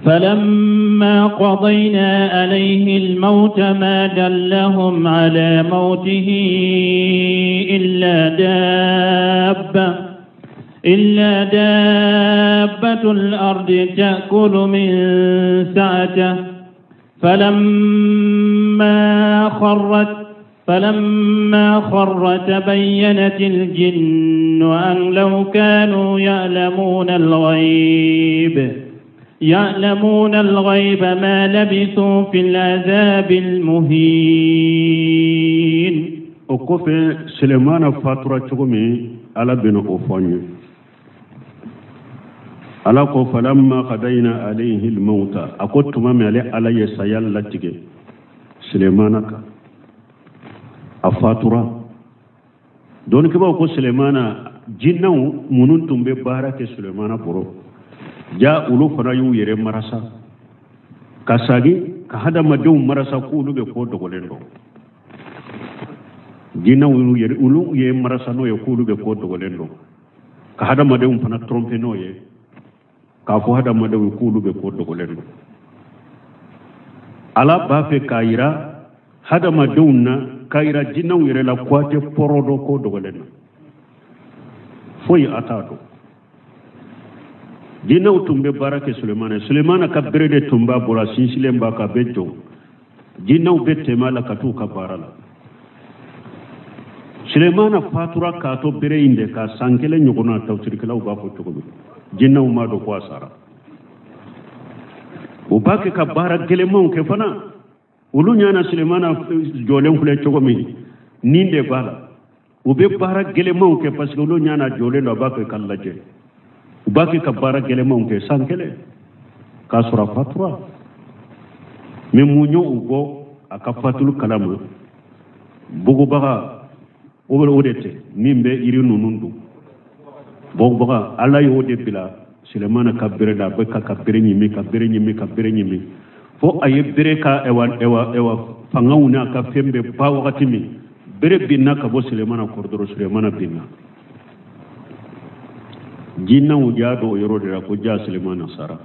فلما قضينا عليه الموت ما دلهم على موته إلا دابة الأرض تأكل من سعته فلما خر تبينت الجن أن لو كانوا يعلمون الغيب ما لبثوا في العذاب المهين. O kɔfɛ, Selemana fatura cogo min, Ala bɛna o fɔ an ye. Ala ko: فلما قضينا عليه الموت, a ko tuma min ale Ala ye saya latigɛ Selemana kan, a fatura. Dɔnnikɛbaaw ko Selemana jinɛw minnu tun bɛ baara kɛ Selemana bɔrɔ ja, olu fana y'u yɛrɛ marasa ka sagin ka hadamadenw marasa k'olu bɛ ko dogolen dɔn. Jinɛw y'u yɛrɛ, olu ye marasa n'o ye k'olu bɛ ko dogolen dɔn, ka hadamadenw fana tromper n'o ye, k'a fɔ hadamadenw ye k'olu bɛ ko dogolen dɔn. Ala b'a fɛ k'a yira hadamadenw na, k'a yira jinɛw yɛrɛ la ko a tɛ pɔrɔ dɔn ko dogolen na, foyi a t'a dɔn. Jinɛw tun bɛ baara kɛ Sulemana ye. Sulemana ka bere de tun b'a bolo, a sinsinlen b'a kan, a bɛ jɔ, jinɛw bɛ tɛmɛ a la ka t'u ka baara la. Sulemana fatura k'a to bere in de ka san 1 ɲɔgɔnna, tafsirikɛlaw b'a fɔ cogo min, jinɛw m'a dɔn ko a sara. U b'a kɛ ka baara gɛlɛnmanw kɛ fana. Olu ɲana Sulemana jɔlen filɛ cogo min, nin de b'a la. U bɛ baara gɛlɛnmanw kɛ parce que olu ɲana jɔlen don, a b'a kɛ ka lajɛ. U b'a kɛ ka baara gɛlɛnmanw kɛ san 1 k'a sɔrɔ a fatura. Mais mun y'o bɔ a ka fatulu kalama? Bugubaga o bɛ o de tɛ min bɛ yiri ninnu dun, bugubaga. Ala y'o de bila Sulemana ka bere la. A bɛ ka bere ɲimi, ka bere ɲimi, ka bere ɲimi, fo a ye bere ka ɛwa ɛwa ɛwa fangaw n'a ka fɛn bɛɛ ba. Wagati min bere binna ka bɔ Sulemana kɔrɔ dɔrɔn, Sulemana binna. Jinɛw y'a dɔn o yɔrɔ de la ko ja Sulemana sara.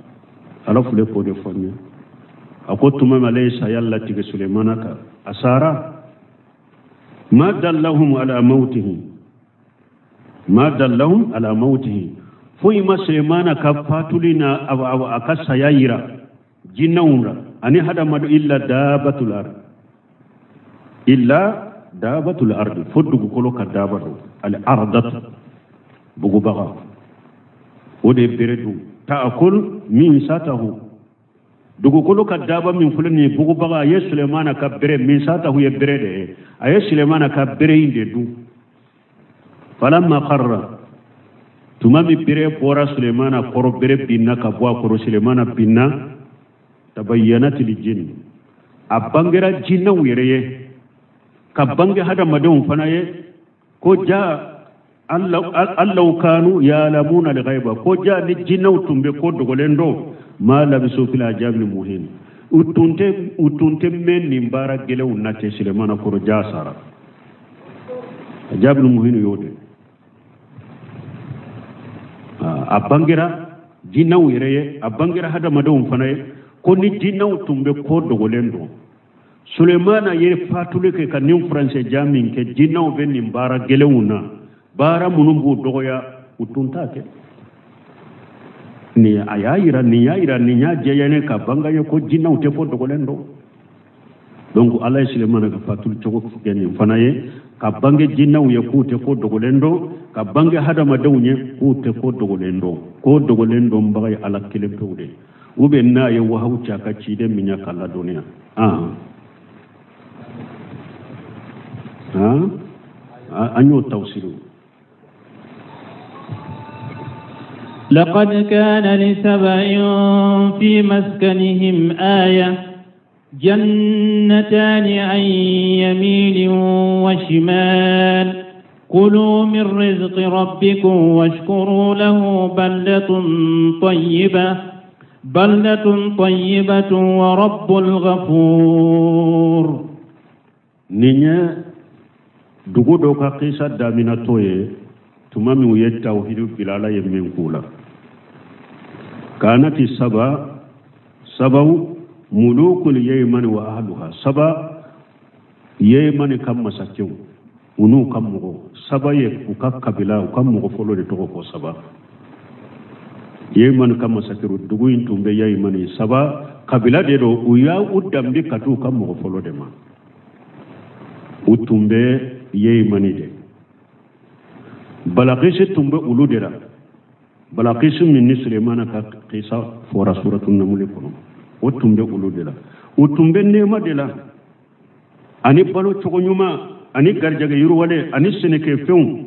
Ala filɛ k'o de fɔ n ye. A ko tuma min ale ye saya latigɛ Sulemana kan, a sara. ما دلهم على موته ما دلهم على موته, foyi ma Sulemana ka fatuli na a ka saya yira jinɛw la ani hadamadu إلا دابة الأرض إلا دابة الأرض, fo dugukolo ka daba don, العرضة, bugubaga, o de ye bere dun. تأكل من سأته, dugukolo ka daba min filɛ nin ye, bugubaga, a ye Sulemana ka bere, من سأته ye bere de ye, a ye Sulemana ka bere in de dun. فلما خر, tuma min bere bɔra Sulemana kɔrɔ, bere binna ka bɔ a kɔrɔ, Sulemana binna. تبينت الجن, a bangera jinɛw yɛrɛ ye, ka bange hadamadenw fana ye, ko ja أن لو كانوا يعلمون الغيب, ko ja ni jinɛw tun bɛ ko dogolen dɔn, ما لبثوا في العذاب المهين, u tun tɛ mɛn nin baara gɛlɛnw na ten Sulemana kɔrɔ. Ja sara, العذاب المهين y'o de. A bangera jinɛw yɛrɛ ye, a bangera hadamadenw fana ye, ko ni jinɛw tun bɛ ko dogolen dɔn, Sulemana ye fatuli kɛ ka nin furancɛ ja min kɛ, jinɛw bɛ nin baara gɛlɛnw na, baara minnu b'u dɔgɔya, u tun t'a kɛ. Nin a y'a yira, nin y'a yira, nin y'a jɛya ne ka banga ye ko jinɛw tɛ ko dogolen dɔn. Donc Ala ye Sulemana ka fatuli cogo kɛ nin fana ye, ka bange jinɛw ye k'u tɛ ko dogolen dɔn, ka bange hadamadenw ye k'u tɛ ko dogolen dɔn. Ko dogolen dɔnbaga ye Ala kelen pewu de ye, ou bien n'a ye wahawu ci a ka ciden min ye k'a ladɔnniya. Han an y'o tawsiri. لقد كان لسبإ في مسكنهم آية، جنتان عن يمين وشمال، كلوا من رزق ربكم واشكروا له، بلدة طيبة ورب غفور. Nin ye dugu dɔ ka kisa daminɛtɔ ye, tuma min u ye tawhidu bila, Ala ye min k'u la. كانت سبإ. Sabaw mulukul yemani wa ahluha, saba yemani ka masakɛw u n'u ka mɔgɔw. Saba ye u ka kabila u ka mɔgɔ fɔlɔ de tɔgɔ fɔ saba. Yemani ka masakɛw, dugu in tun bɛ yemani, saba kabila de don, u y'a u danbe ka t'u ka mɔgɔ fɔlɔ de ma. U tun bɛ yemani de. Balakisi tun bɛ olu de la. Balakisi min ni Sulemana ka kisa fɔra suratu namuli kɔnɔ, o tun bɛ olu de la. U tun bɛ nɛɛma de la, ani balo cogo ɲuman, ani garijɛgɛ yiriwale, ani sɛnɛkɛfɛnw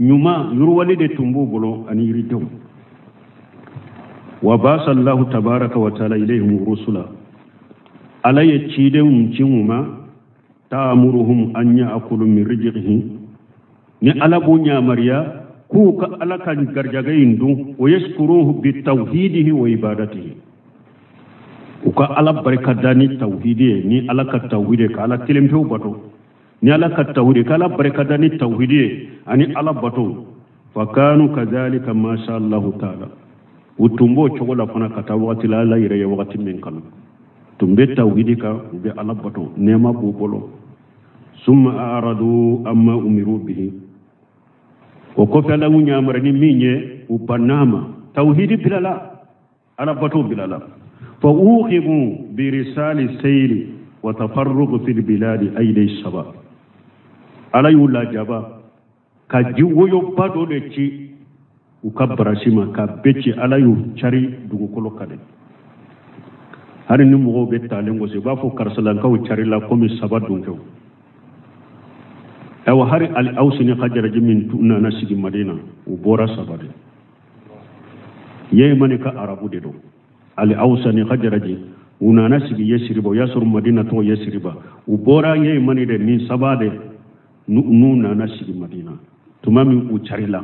ɲuman yiriwale de tun b'u bolo, ani yiridenw. Wa basa Allahu tabaraka wa taala ilayhim rusula, Ala ye cidenw ci u ma, ta'muruhum an ya'kulu min rizqihi, ni Ala b'u yamaruya k'u ka Ala ka garijɛgɛ in dun, wa yashkuruhu bi tawhidihi wa ibadatihi, u ka Ala barika da ni tawhidi ye, ni Ala ka tawhidi ye, ka Ala kelen pewu bato, ni Ala ka tawhidi, ka Ala barika da ni tawhidi ye ani Ala bato. Fa kanu kadhalika ma sha Allahu taala, u tun b'o cogo la fana ka taa wagati la Ala yɛrɛ ye wagati min kanu, tun bɛ tawhidi kan, u bɛ Ala bato, nɛɛma b'u bolo. Summa a'radu amma umiru bihi, o kɔfɛ Ala y'u yamaru ni min ye, u banna ma, tawhidi bilala, Ala bato bilala. Fa uqibu bi risali sayli wa tafarruq fil biladi aydi saba, Ala y'u lajaba ka ji woyoba dɔ de ci u ka barasi ma, ka bɛɛ ci. Ala y'u cari dugukolo kan de. Hali ni mɔgɔw bɛ taalen gosi, u b'a fɔ karisalankaw carila komi saba dunkɛw. Ayiwa, hali ali Awsi ni Hajaraji min nana sigi Madina, u bɔra saba de. Yemani ka arabu de don. Ali Awsa ni Hajaraji u nana sigi Yesiriba, o y'a sɔrɔ Madina tɔgɔ Yesiriba. U bɔra Yemani de ni saba de n'u nana sigi Madina. Tuma min u carila,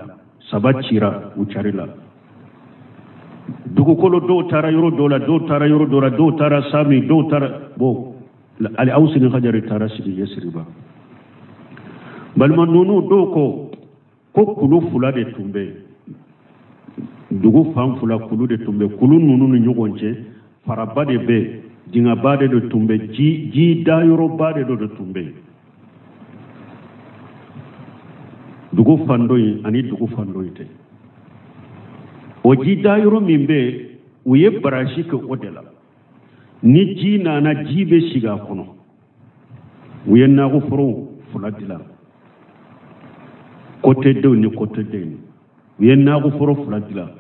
saba cira, u carila dugukolo, dɔw taara yɔrɔ dɔw la, dɔw taara yɔrɔ dɔw la, dɔw taara Sami, dɔw taara bon. Ali Awsi ni Hajari taara sigi Yesiriba. Balima ninnu dɔw ko ko kulu fila de tun bɛ yen, dugu fan fila kulu de tun bɛ, kulu ninnu ni ɲɔgɔn cɛ faraba de bɛ yen, dingɛba de tun bɛ, ji dayɔrɔba de dɔ tun bɛ yen. Dugu fan dɔ in ani dugu fan dɔ in tɛ. O ji dayɔrɔ min bɛ yen, u ye barasi kɛ o de la. Ni ji nana, ji bɛ sigi a kɔnɔ. U ye nakɔforo fila dilan, côté denw ni côté denw. U ye nakɔforo fila dilan.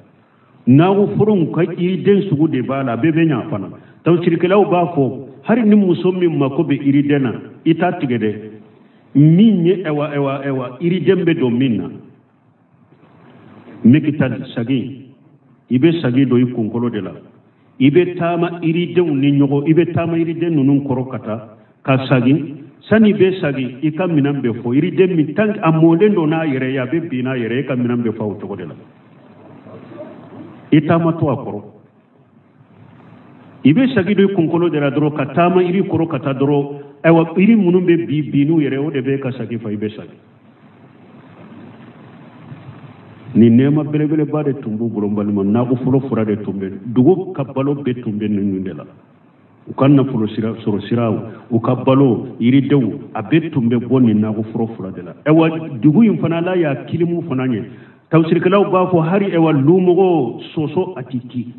Nakɔforo ka yiriden sugu de b'a la, a bɛɛ bɛ ɲa fana. Tafsirikɛlaw b'a fɔ hali ni muso min mako bɛ yiriden na, i t'a tigɛ dɛ. Min ye ɛwa ɛwa ɛwa yiriden bɛ don min na, mikita sagi, i bɛ sagi don i kunkolo de la, i bɛ taama yiridenw ni ɲɔgɔn, i bɛ taama yiriden ninnu kɔrɔ ka taa ka sagi. Sani i bɛ sagi, i ka minɛn bɛ fɔ yiriden min tan a mɔlen don n'a yɛrɛ ye, a bɛ bin n'a yɛrɛ ye, i ka minɛn bɛ fa o cogo de la. I taama to a kɔrɔ, i bɛ sagi don i kunkolo de la dɔrɔn ka taama yiri kɔrɔ ka taa dɔrɔn. Ayiwa, yiri minnu bɛ bin bin n'u yɛrɛ, o de bɛ ka sagi fa, i bɛ sagi. Nin nɛɛma belebeleba de tun b'u bolo n balima. Nakɔforo fura de tun bɛ, dugu ka balo bɛɛ tun bɛ ninnu de la. U ka nafolo sira sɔrɔ siraw, u ka balo, yiridenw, a bɛɛ tun bɛ bɔ nin nakɔforo fura de la. Ayiwa, dugu in fana Ala y'a kilimu fana ɲɛ. Tafsirikɛlaw b'a fɔ hali ayiwa lumɔgɔ soso a ti ki,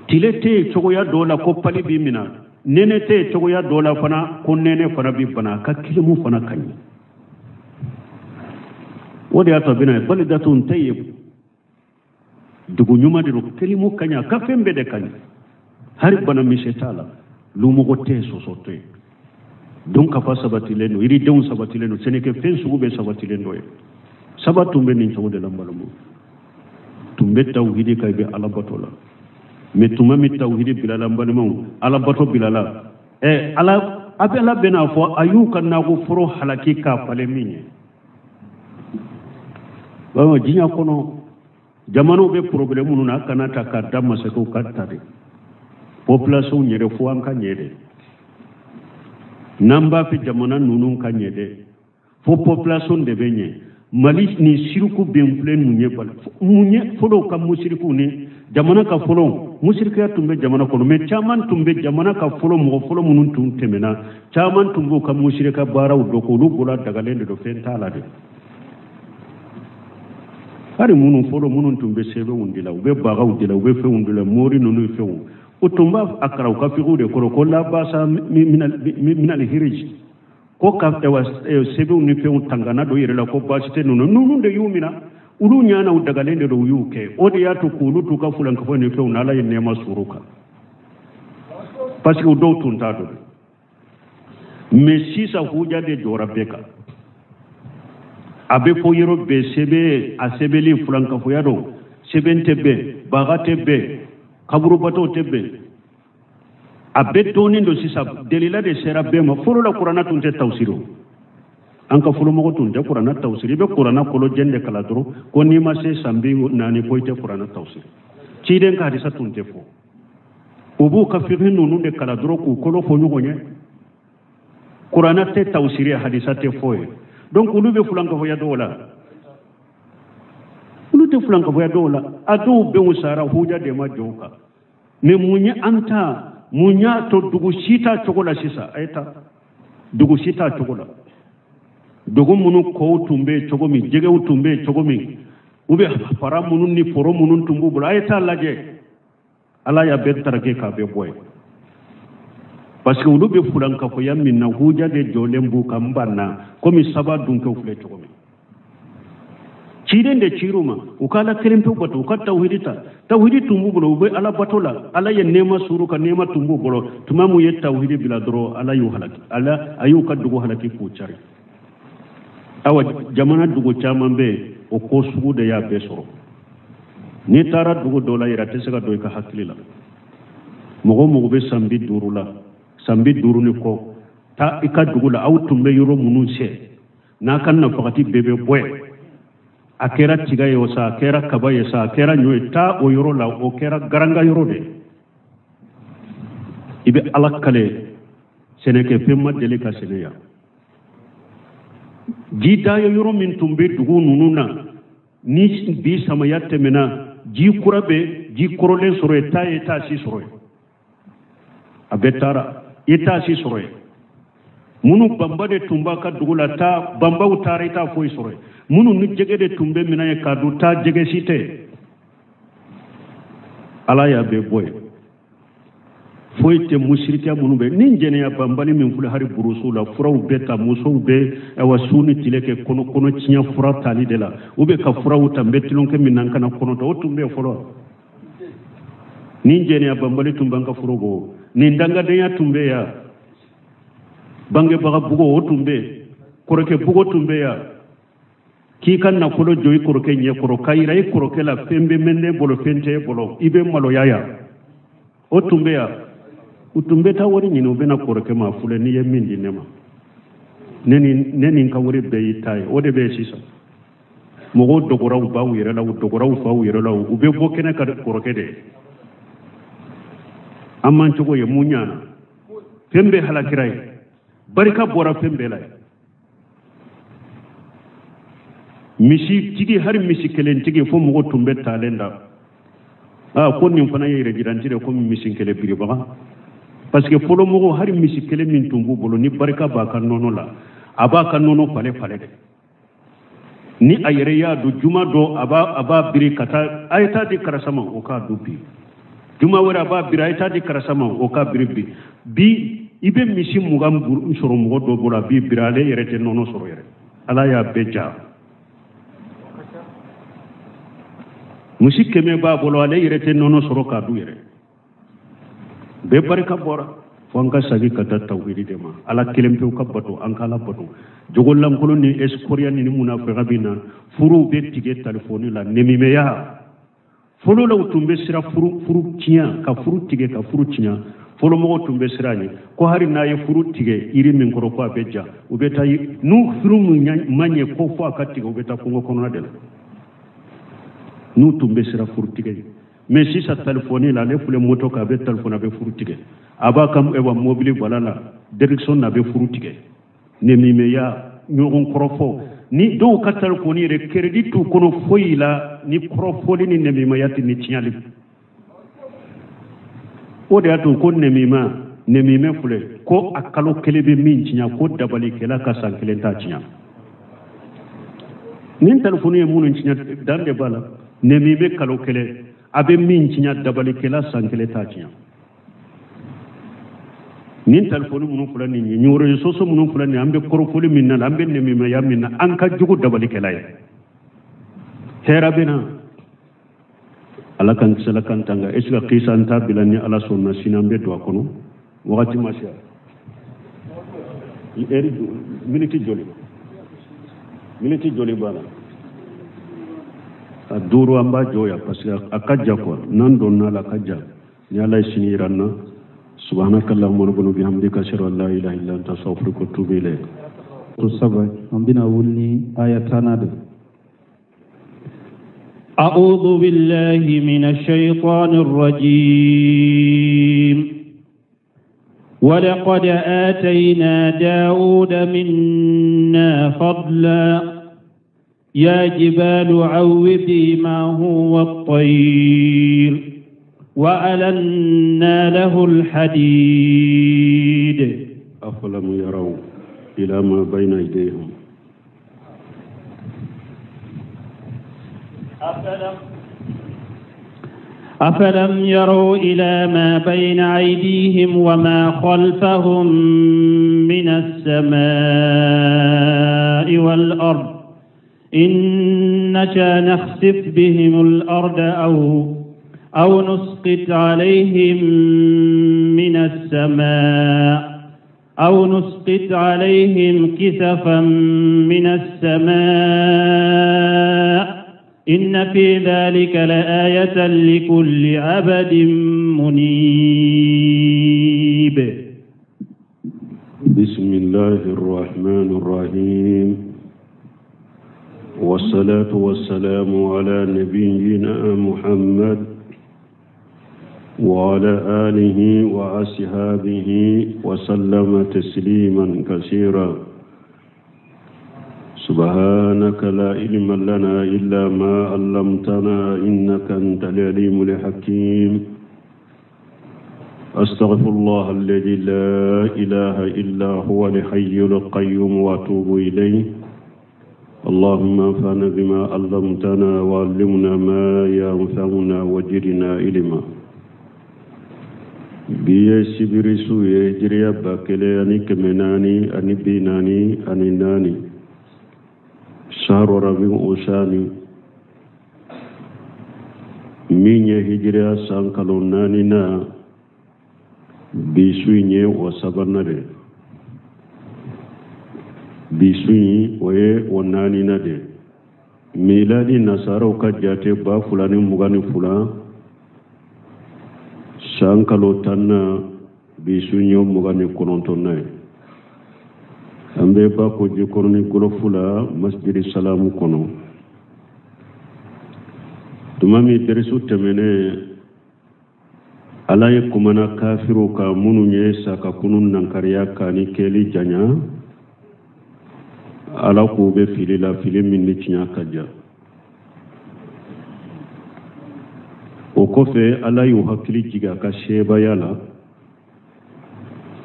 tile tɛ yen cogoya dɔw la ko pali b'i minɛ, nɛnɛ tɛ yen cogoya dɔw la fana ko nɛnɛ fana b'i bana. A ka kilimu fana ka ɲi. O de y'a to a bɛna balidatun tayyib, dugu ɲuman de don, kilimu ka ɲi, a ka fɛn bɛɛ de ka ɲi, hali bana misɛn t'a la, lumɔgɔ tɛ yen, sɔsɔ tɛ yen, dunkafa sabatilen don, yiridenw sabatilen don, sɛnɛkɛfɛn sugu bɛɛ sabatilen don yen. Saba tun bɛ nin cogo de la n balimaw. Tun bɛ tawhidi kan, i bɛ Ala bato la. Mɛ tuma min tawhidi bilala n balimaw, Ala bato bilala, Ala a bɛ Ala bɛn'a fɔ a y'u ka nakɔforo halaki k'a falen min ye. Balimaw, diɲɛ kɔnɔ jamanaw bɛ problème minnu na, a kana ta k'a da masakɛw ka ta de. Population yɛrɛ fo an ka ɲɛ dɛ. N'an b'a fɛ jamana ninnu ka ɲɛ dɛ, fo population de bɛ ɲɛ. Mali ni siriku bɛn filɛ ninnu ye, bali mun ye fɔlɔ ka musirikuw ni jamana ka fɔlɔ Musirikiya tun bɛ jamana kɔnɔ, mais caman tun bɛ jamana ka fɔlɔ mɔgɔ fɔlɔ minnu tun tɛmɛna, caman tun b'u ka musirika baaraw dɔn, k'olu bolo dagalen de don, fɛn t'a la de. Hali minnu fɔlɔ minnu tun bɛ sɛbɛnw de la, u bɛ bagaw de la, u bɛ fɛnw de la, mori ninnu ni fɛnw, o tun b'a a kalan u ka fikiw de kɔrɔ ko labasa minal hirij, ko ka sɛbɛnw ni fɛnw tangana don yɛrɛ la, ko baasi tɛ ninnu. Ninnu de y'u minɛ, olu ɲana u dagalen de don, u y'u kɛ. O de y'a to k'olu t'u ka fulankafo ni fɛnw na, Ala ye nɛɛma sɔrɔ u kan, parce que dɔw tun t'a dɔn. Mais sisan huja de jɔra bɛɛ kan, a bɛ fɔ yɔrɔ bɛɛ, sɛbɛn a sɛbɛnli fulankafoya don, sɛbɛn tɛ bɛn, baga tɛ bɛn, kaburubato tɛ bɛn, a bɛɛ dɔnnen don sisan. Delila de sera bɛɛ ma. Fɔlɔ la kuranna tun tɛ tawusiri o, an ka fɔlɔmɔgɔ tun tɛ kuranna tawusiri. I bɛ kuranna kɔlɔjɛn de kalan dɔrɔn, ko n'i ma se san 40 ko i tɛ kuranna tawusiri. Ciden ka hadisa tun tɛ fɔ, u b'u ka fiqh ninnu de kalan dɔrɔn k'u kolo fɔ ɲɔgɔn ye. Kuranna tɛ tawusiri, hadisa tɛ fɔ ye. Donc olu bɛ fulankafoya dɔw la, olu tɛ fulankafoya dɔw la. A dɔw bɛnw sara, huja de ma jɔ u kan. Mais mun ye an ta, mun y'a to dugu si t'a cogo la sisan? A ye taa, dugu si t'a cogo la. Dugu minnu kɔw tun bɛ yen cogo min, jɛgɛw tun bɛ yen cogo min, u bɛ fara minnu ni foro minnu tun b'u bolo, a ye taa lajɛ. Ala y'a bɛɛ tarake k'a bɛɛ bɔ yen, parce que olu bɛ fulankafoya min na, huja de jɔlen b'u kan ban na, komi saba dunkɛw filɛ cogo min. Ciden de cir'u ma, u ka Ala kelen pewu bato, u ka tawhidi ta. Tawhidi tun b'u bolo, u bɛ Ala bato la, Ala ye nɛɛma suru ka nɛɛma tun b'u bolo. Tuma mun ye tawhidi bila dɔrɔn, Ala y'u halaki, Ala a y'u ka dugu halaki k'u cari. Awa jamana dugu caman bɛ yen, o ko sugu de y'a bɛɛ sɔrɔ. N'i taara dugu dɔ la yɛrɛ, a tɛ se ka don i ka hakili la. Mɔgɔ o mɔgɔ bɛ san 50 la, san 50 ni kɔ, taa i ka dugu la, aw tun bɛ yɔrɔ minnu sɛ n'a ka nafagati bɛɛ bɛ bɔ yen, a kɛra tiga ye o sa, a kɛra kaba ye sa, a kɛra ɲɔ ye, taa o yɔrɔ la, o kɛra garanga yɔrɔ de. I bɛ Ala kale, sɛnɛkɛfɛn ma deli ka sɛnɛ yan. Ji da yɔrɔ min tun bɛ dugu ninnu na, ni bi samaya tɛmɛna, ji kura bɛ ji kɔrɔlen sɔrɔ yen, taa ye taa si sɔrɔ yen, a bɛɛ taara, i t'a si sɔrɔ yen. Minnu banba de tun b'a ka dugu la, taa banbaw taara, i t'a foyi sɔrɔ yen. Minnu ni jɛgɛ de tun bɛ minɛ yen k'a dun, taa jɛgɛ si tɛ. Ala y'a bɛɛ bɔ yen. Foyi tɛ musirikiya minnu bɛ ni jɛnɛya banbali min filɛ, hali burusuw la, furaw bɛ ta, musow bɛ awa su ni tile kɛ kɔnɔ tiɲɛ fura tali de la, u bɛ ka furaw ta, n bɛ tulonkɛ min na, n kana kɔnɔ ta, o tun bɛ yen fɔlɔ. Ni jɛnɛya banbali tun b'an ka foro bɔ, nin dangadenya tun bɛ yan, bangebaga bugo o tun bɛ yen, kɔrɔkɛ bugo tun bɛ yan, k'i ka nafolo jɔ i kɔrɔkɛ ɲɛkɔrɔ, k'a yira i kɔrɔkɛ la fɛn bɛ mɛn ne bolo, fɛn tɛ e bolo, i bɛ maloya yan, o tun bɛ yan. U tun bɛ taa wari ɲini, u bɛna kɔrɔkɛ ma, filɛ n'i ye min di ne ma, ne ni n ka wari bɛɛ y'i ta ye. O de bɛ yen sisan. Mɔgɔw dɔgɔra u baw yɛrɛ la, u dɔgɔra u faw yɛrɛ la, u bɛ bɔ kɛnɛ ka kɔrɔkɛ de ye. An man cogo ye mun ɲana, fɛn bɛɛ halakira ye, barika bɔra fɛn bɛɛ la ye. Misi tigi, hali misi kelen tigi, fo mɔgɔ tun bɛ talen da, aa ko nin fana ye yɛrɛ jiranti de, komi misi kelen biribaga. Parce que fɔlɔ mɔgɔw, hali misi kelen min tun b'u bolo, ni barika b'a ka nɔnɔ la, a b'a ka nɔnɔ falen falen de. Ni a yɛrɛ y'a dun juma dɔ, a b'a biri ka taa, a ye taa di karisa ma, o k'a dun bi. Juma wɛrɛ a b'a biri, a ye taa di karisa ma, o k'a biri bi. Bi i bɛ misi 20 sɔrɔ mɔgɔ dɔ bolo, a b'i biri, ale yɛrɛ tɛ nɔnɔ sɔrɔ yɛrɛ. Ala y'a bɛɛ ja. Misi 100 b'a bolo, ale yɛrɛ tɛ nɔnɔ sɔrɔ k'a dun yɛrɛ. Bɛɛ barika bɔra. Fo an ka segin ka taa tawhidi de ma, Ala kelen pewu ka bato, an ka Ala bato. Jogo lankolon ni escroquerie ni munafɛga bɛ na, furuw bɛ tigɛ telefɔni la, nɛmimɛya. Fɔlɔ la u tun bɛ siran furu tiɲɛ, ka furu tigɛ, ka furu tiɲɛ. Fɔlɔ mɔgɔw tun bɛ siran ɲɛ, ko hali n'a ye furu tigɛ yiri min kɔrɔ ko a bɛ ja, u bɛ taa n'u furu min ma ɲɛ ko fo a ka tigɛ, u bɛ taa kungo kɔnɔna de la. N'u tun bɛ siran furu tigɛ ye. Mais sisan telefɔni la, ale filɛ moto kan, a bɛ telefɔni, a bɛ furu tigɛ, a b'a ka mobili bala la, direction na, a bɛ furu tigɛ. Nɛmimɛya, ɲɔgɔn kɔrɔfɔ, ni dɔw ka telefɔni yɛrɛ crédit t'u kɔnɔ foyi la, ni kɔrɔfɔli ni nɛmimɛya tɛ, ni tiɲɛli. O de y'a to ko nɛmima nɛmimɛ filɛ ko a kalo kelen bɛ min tiɲɛ, ko dabalikɛla ka san kelen t'a tiɲɛ. Nin telefɔni ye minnu tiɲɛ, dan de b'a la. Nɛmimɛ kalo kelen a bɛ min tiɲɛ, dabalikɛla san kelen t'a tiɲɛ. Nin telefɔni minnu filɛ nin ye, nin réseaux sociaux minnu filɛ nin ye, an bɛ kɔrɔfɔli min na, an bɛ nɛmimaya min na, an ka jugu dabalikɛla ye. Hɛrɛ bɛ na, Ala k'an kisi, Ala k'an tanga. Est ce que kisa an t'a bila ni Ala sɔnna sini an bɛ don a kɔnɔ? Wagati ma se, ɛri miniti joli, miniti joli b'a la? A duuru, an b'a jɔ yan parce que a ka jan quoi. N'an donna la, a ka jan. Ni Ala ye sini yira an na. Subhanaka allahumma rabbana bihamdika, ashhadu an la ilaha illa anta, astaghfiruka wa atubu ilayk. To saba, an bɛna wuli ni aya tannan de. أعوذ بالله من الشيطان الرجيم. ولقد آتينا داود منا فضلا يا جبال أوبي معه والطير وألنا له الحديد. أفلم يروا إلى ما بين أيديهم. أفلم يروا إلى ما بين أيديهم وما خلفهم من السماء والأرض إن نشأ نخسف بهم الأرض أو نسقط عليهم من السماء أو نسقط عليهم كسفا من السماء إن في ذلك لآية لكل عبد منيب. بسم الله الرحمن الرحيم، والصلاة والسلام على نبينا محمد وعلى آله وأصحابه وسلم تسليما كثيرا. سبحانك لا علم لنا إلا ما علمتنا إنك أنت العليم الحكيم. أستغفر الله الذي لا إله إلا هو الحي القيوم وأتوب إليه. اللهم انفعنا بما علمتنا وعلمنا ما ينفعنا وزدنا علما. Bi ye sibiri su ye, hijiriya 1444, saharo rabi usani, min ye hijiriya san kalo naani na, bi su in ye o sabanan de. Bi su in, o ye o naaninan de. Miladi nasaraw ka jate, 2022, san kalo 10nan, bi su in ye o 29nan ye. An bɛ Bako Jikɔrɔni gɔlɔfu la, Masjidi Salamu kɔnɔ. Tuma min derisu tɛmɛnen, Ala ye kumana kafiriw kan minnu ye sakakunu nankariya k'a ni kɛli janya. Ala k'u bɛ fili la, fili min ni tiɲɛ ka jan. O kɔfɛ, Ala y'u hakili jigin a ka sebaaya la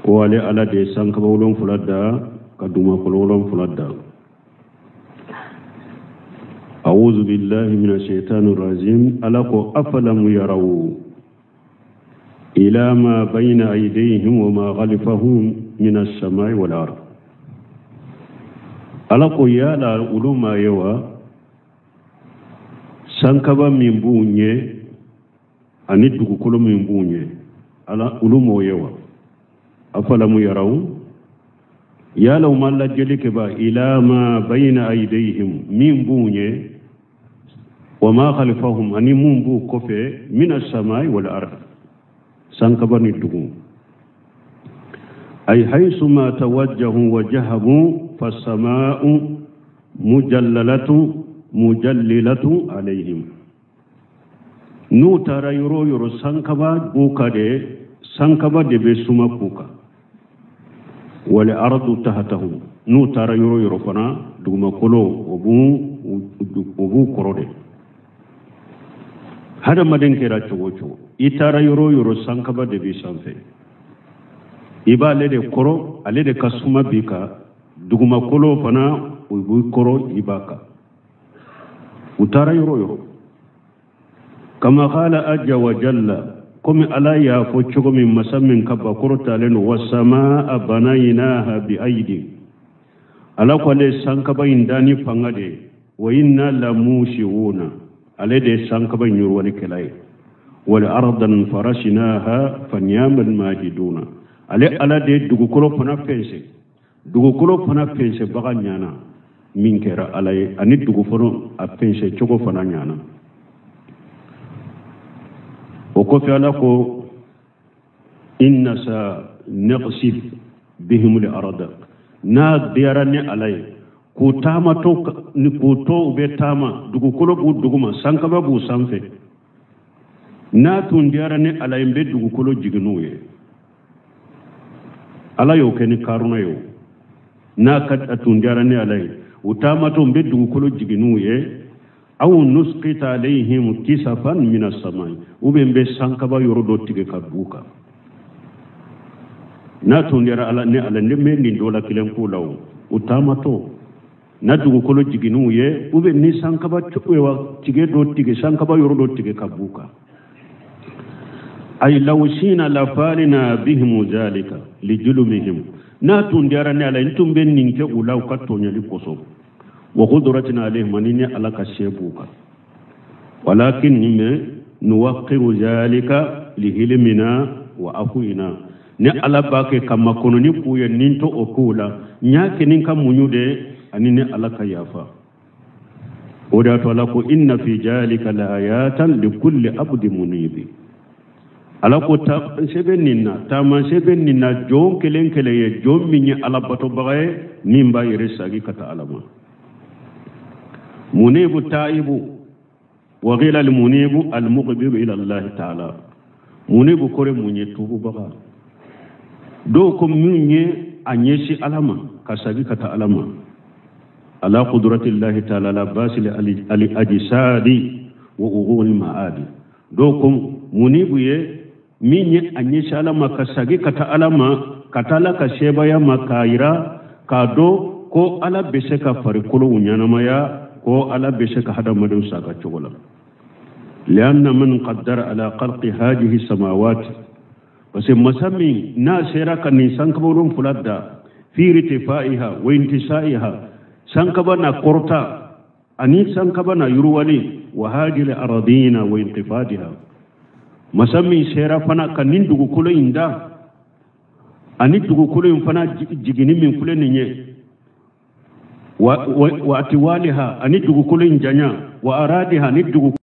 ko ale Ala de ye sankaba wolonfila da ka dugumakolo wolonfila da. Awuzu billahi mina shaitani rajim. Ala ko afalam yaraw ila ma bayna aydihim wa ma khalfahum min as-samai wal ard. Ala ko yala olu ma ye wa sankaba min b'u ɲɛ ani dugukolo min b'u ɲɛ, ala olu m'o ye wa? Afalamu yaraw, yala u ma lajɛli kɛ ba ila ma bayna aydihim, min b'u ɲɛ, wa ma khalfahum, ani mun b'u kɔfɛ, min as-samai wal ard, sankaba ni dugu. Ay haythu ma tawajjahu wajahabu fasama'u mujallalatu mujallilatu alayhim. N'u taara yɔrɔ o yɔrɔ, sankaba b'u kan de, sankaba de bɛ suma k'u kan. Wal ardu tahtahum, n'u taara yɔrɔ o yɔrɔ fana, dugumakolo o b'u kɔrɔ de. Hadamaden kɛra cogo o cogo, i taara yɔrɔ o yɔrɔ, sankaba de b'i sanfɛ. I b'ale de kɔrɔ, ale de ka suma b'i kan. Dugumakolo fana, o b'i kɔrɔ, i b'a kan. U taara yɔrɔ o yɔrɔ, kama qala azza wa jalla, komi Ala y'a fɔ cogo min, masa min ka bakɔrɔ talen don, wasamaa banaynaha bi aidi. Ala ko ale sankaba in da ni fanga de ye. Wa inna la musiuna, ale de ye sankaba in yiriwalikɛla ye. Wal ardan farashinaha fa ni'mal mahiduna, ale Ala de ye dugukolo fana fɛnsɛ. Dugukolo fana fɛnsɛbaga ɲana min kɛra Ala ye, ani dugukolo a fɛnsɛ cogo fana ɲana. O kɔfɛ Ala ko inna sa naqsif bihim al arda, n'a diyara ni Ala ye k'u taamatɔ ni k'u to u bɛ taama, dugukolo b'u duguma, sankaba b'u sanfɛ. N'a tun diyara ni Ala ye, n bɛ dugukolo jigin n'u ye. Ala y'o kɛ ni Karuna ye o. N'a ka a tun diyara ni Ala ye, u taamatɔ, n bɛ dugukolo jigin n'u ye. Aw nusqita alayhim kisafan min as-samai, ou bien n bɛ sankaba yɔrɔ dɔ tigɛ ka b'u kan. N'a tun diyara Ala ni Ala ne bɛ nin dɔ la kelen k'u la o. U taamatɔ, na dugukolo jigin n'u ye, ou bien ni sankaba tigɛ dɔ tigɛ, sankaba yɔrɔ dɔ tigɛ ka b'u kan. Ay law shina la falina bihim zalika lijulumihim, n'a tun diyara ni Ala n tun bɛ nin kɛ u la u ka tɔɲɔli kosɔn. Wa qudratina alayhim, ani ni Ala ka se b'u kan. Walakin nin bɛ nuwaqiru zalika lihilmina wa afuina, ni Ala b'a kɛ ka makɔnɔni k'u ye, nin to o k'u la, n y'a kɛ ni n ka muɲu de, ani ni Ala ka yafa. O de y'a to Ala ko inna fi zalika la ayatan likulli abdi munibi. Ala ko sɛbɛn nin na, taamasɛbɛn nin na, jɔn kelen kelen ye, jɔn min ye Ala batobaga ye, min b'a yɛrɛ sagi ka taa Ala ma. Munibu taibu, wa qila al munibu al muqbilu ila Allah ta'ala. Munibu kɔrɔ mun ye? Tuububaga. Dɔw ko min ye a ɲɛsin Ala ma, ka sagi ka taa Ala ma. Ala qudratillahi ta'ala la basili al ajsadi wa ughul ma'adi. Dɔw ko munibu ye min ye a ɲɛsin Ala ma, ka sagi ka taa Ala ma, ka taa Ala ka sebaaya ma, k'a yira k'a dɔn ko Ala bɛ se ka farikolow ɲɛnamaya, ko Ala bɛ se ka hadamadenw sa ka cogo la. Lianna man qaddara ala khalqi hadhihi samawati, parce que masa min n'a sera ka nin sankaba wolonfila da, fi irtifaiha wa intisaiha, sankaba na kɔrɔta ani sankaba na yiriwali, wa hadhihi aradina wa intifadiha, masa min sera fana ka nin dugukolo in da ani dugukolo in fana jiginni min filɛ nin ye, wa atiwaliha, ani dugukolo in janya, wa aradiha, ani dugukolo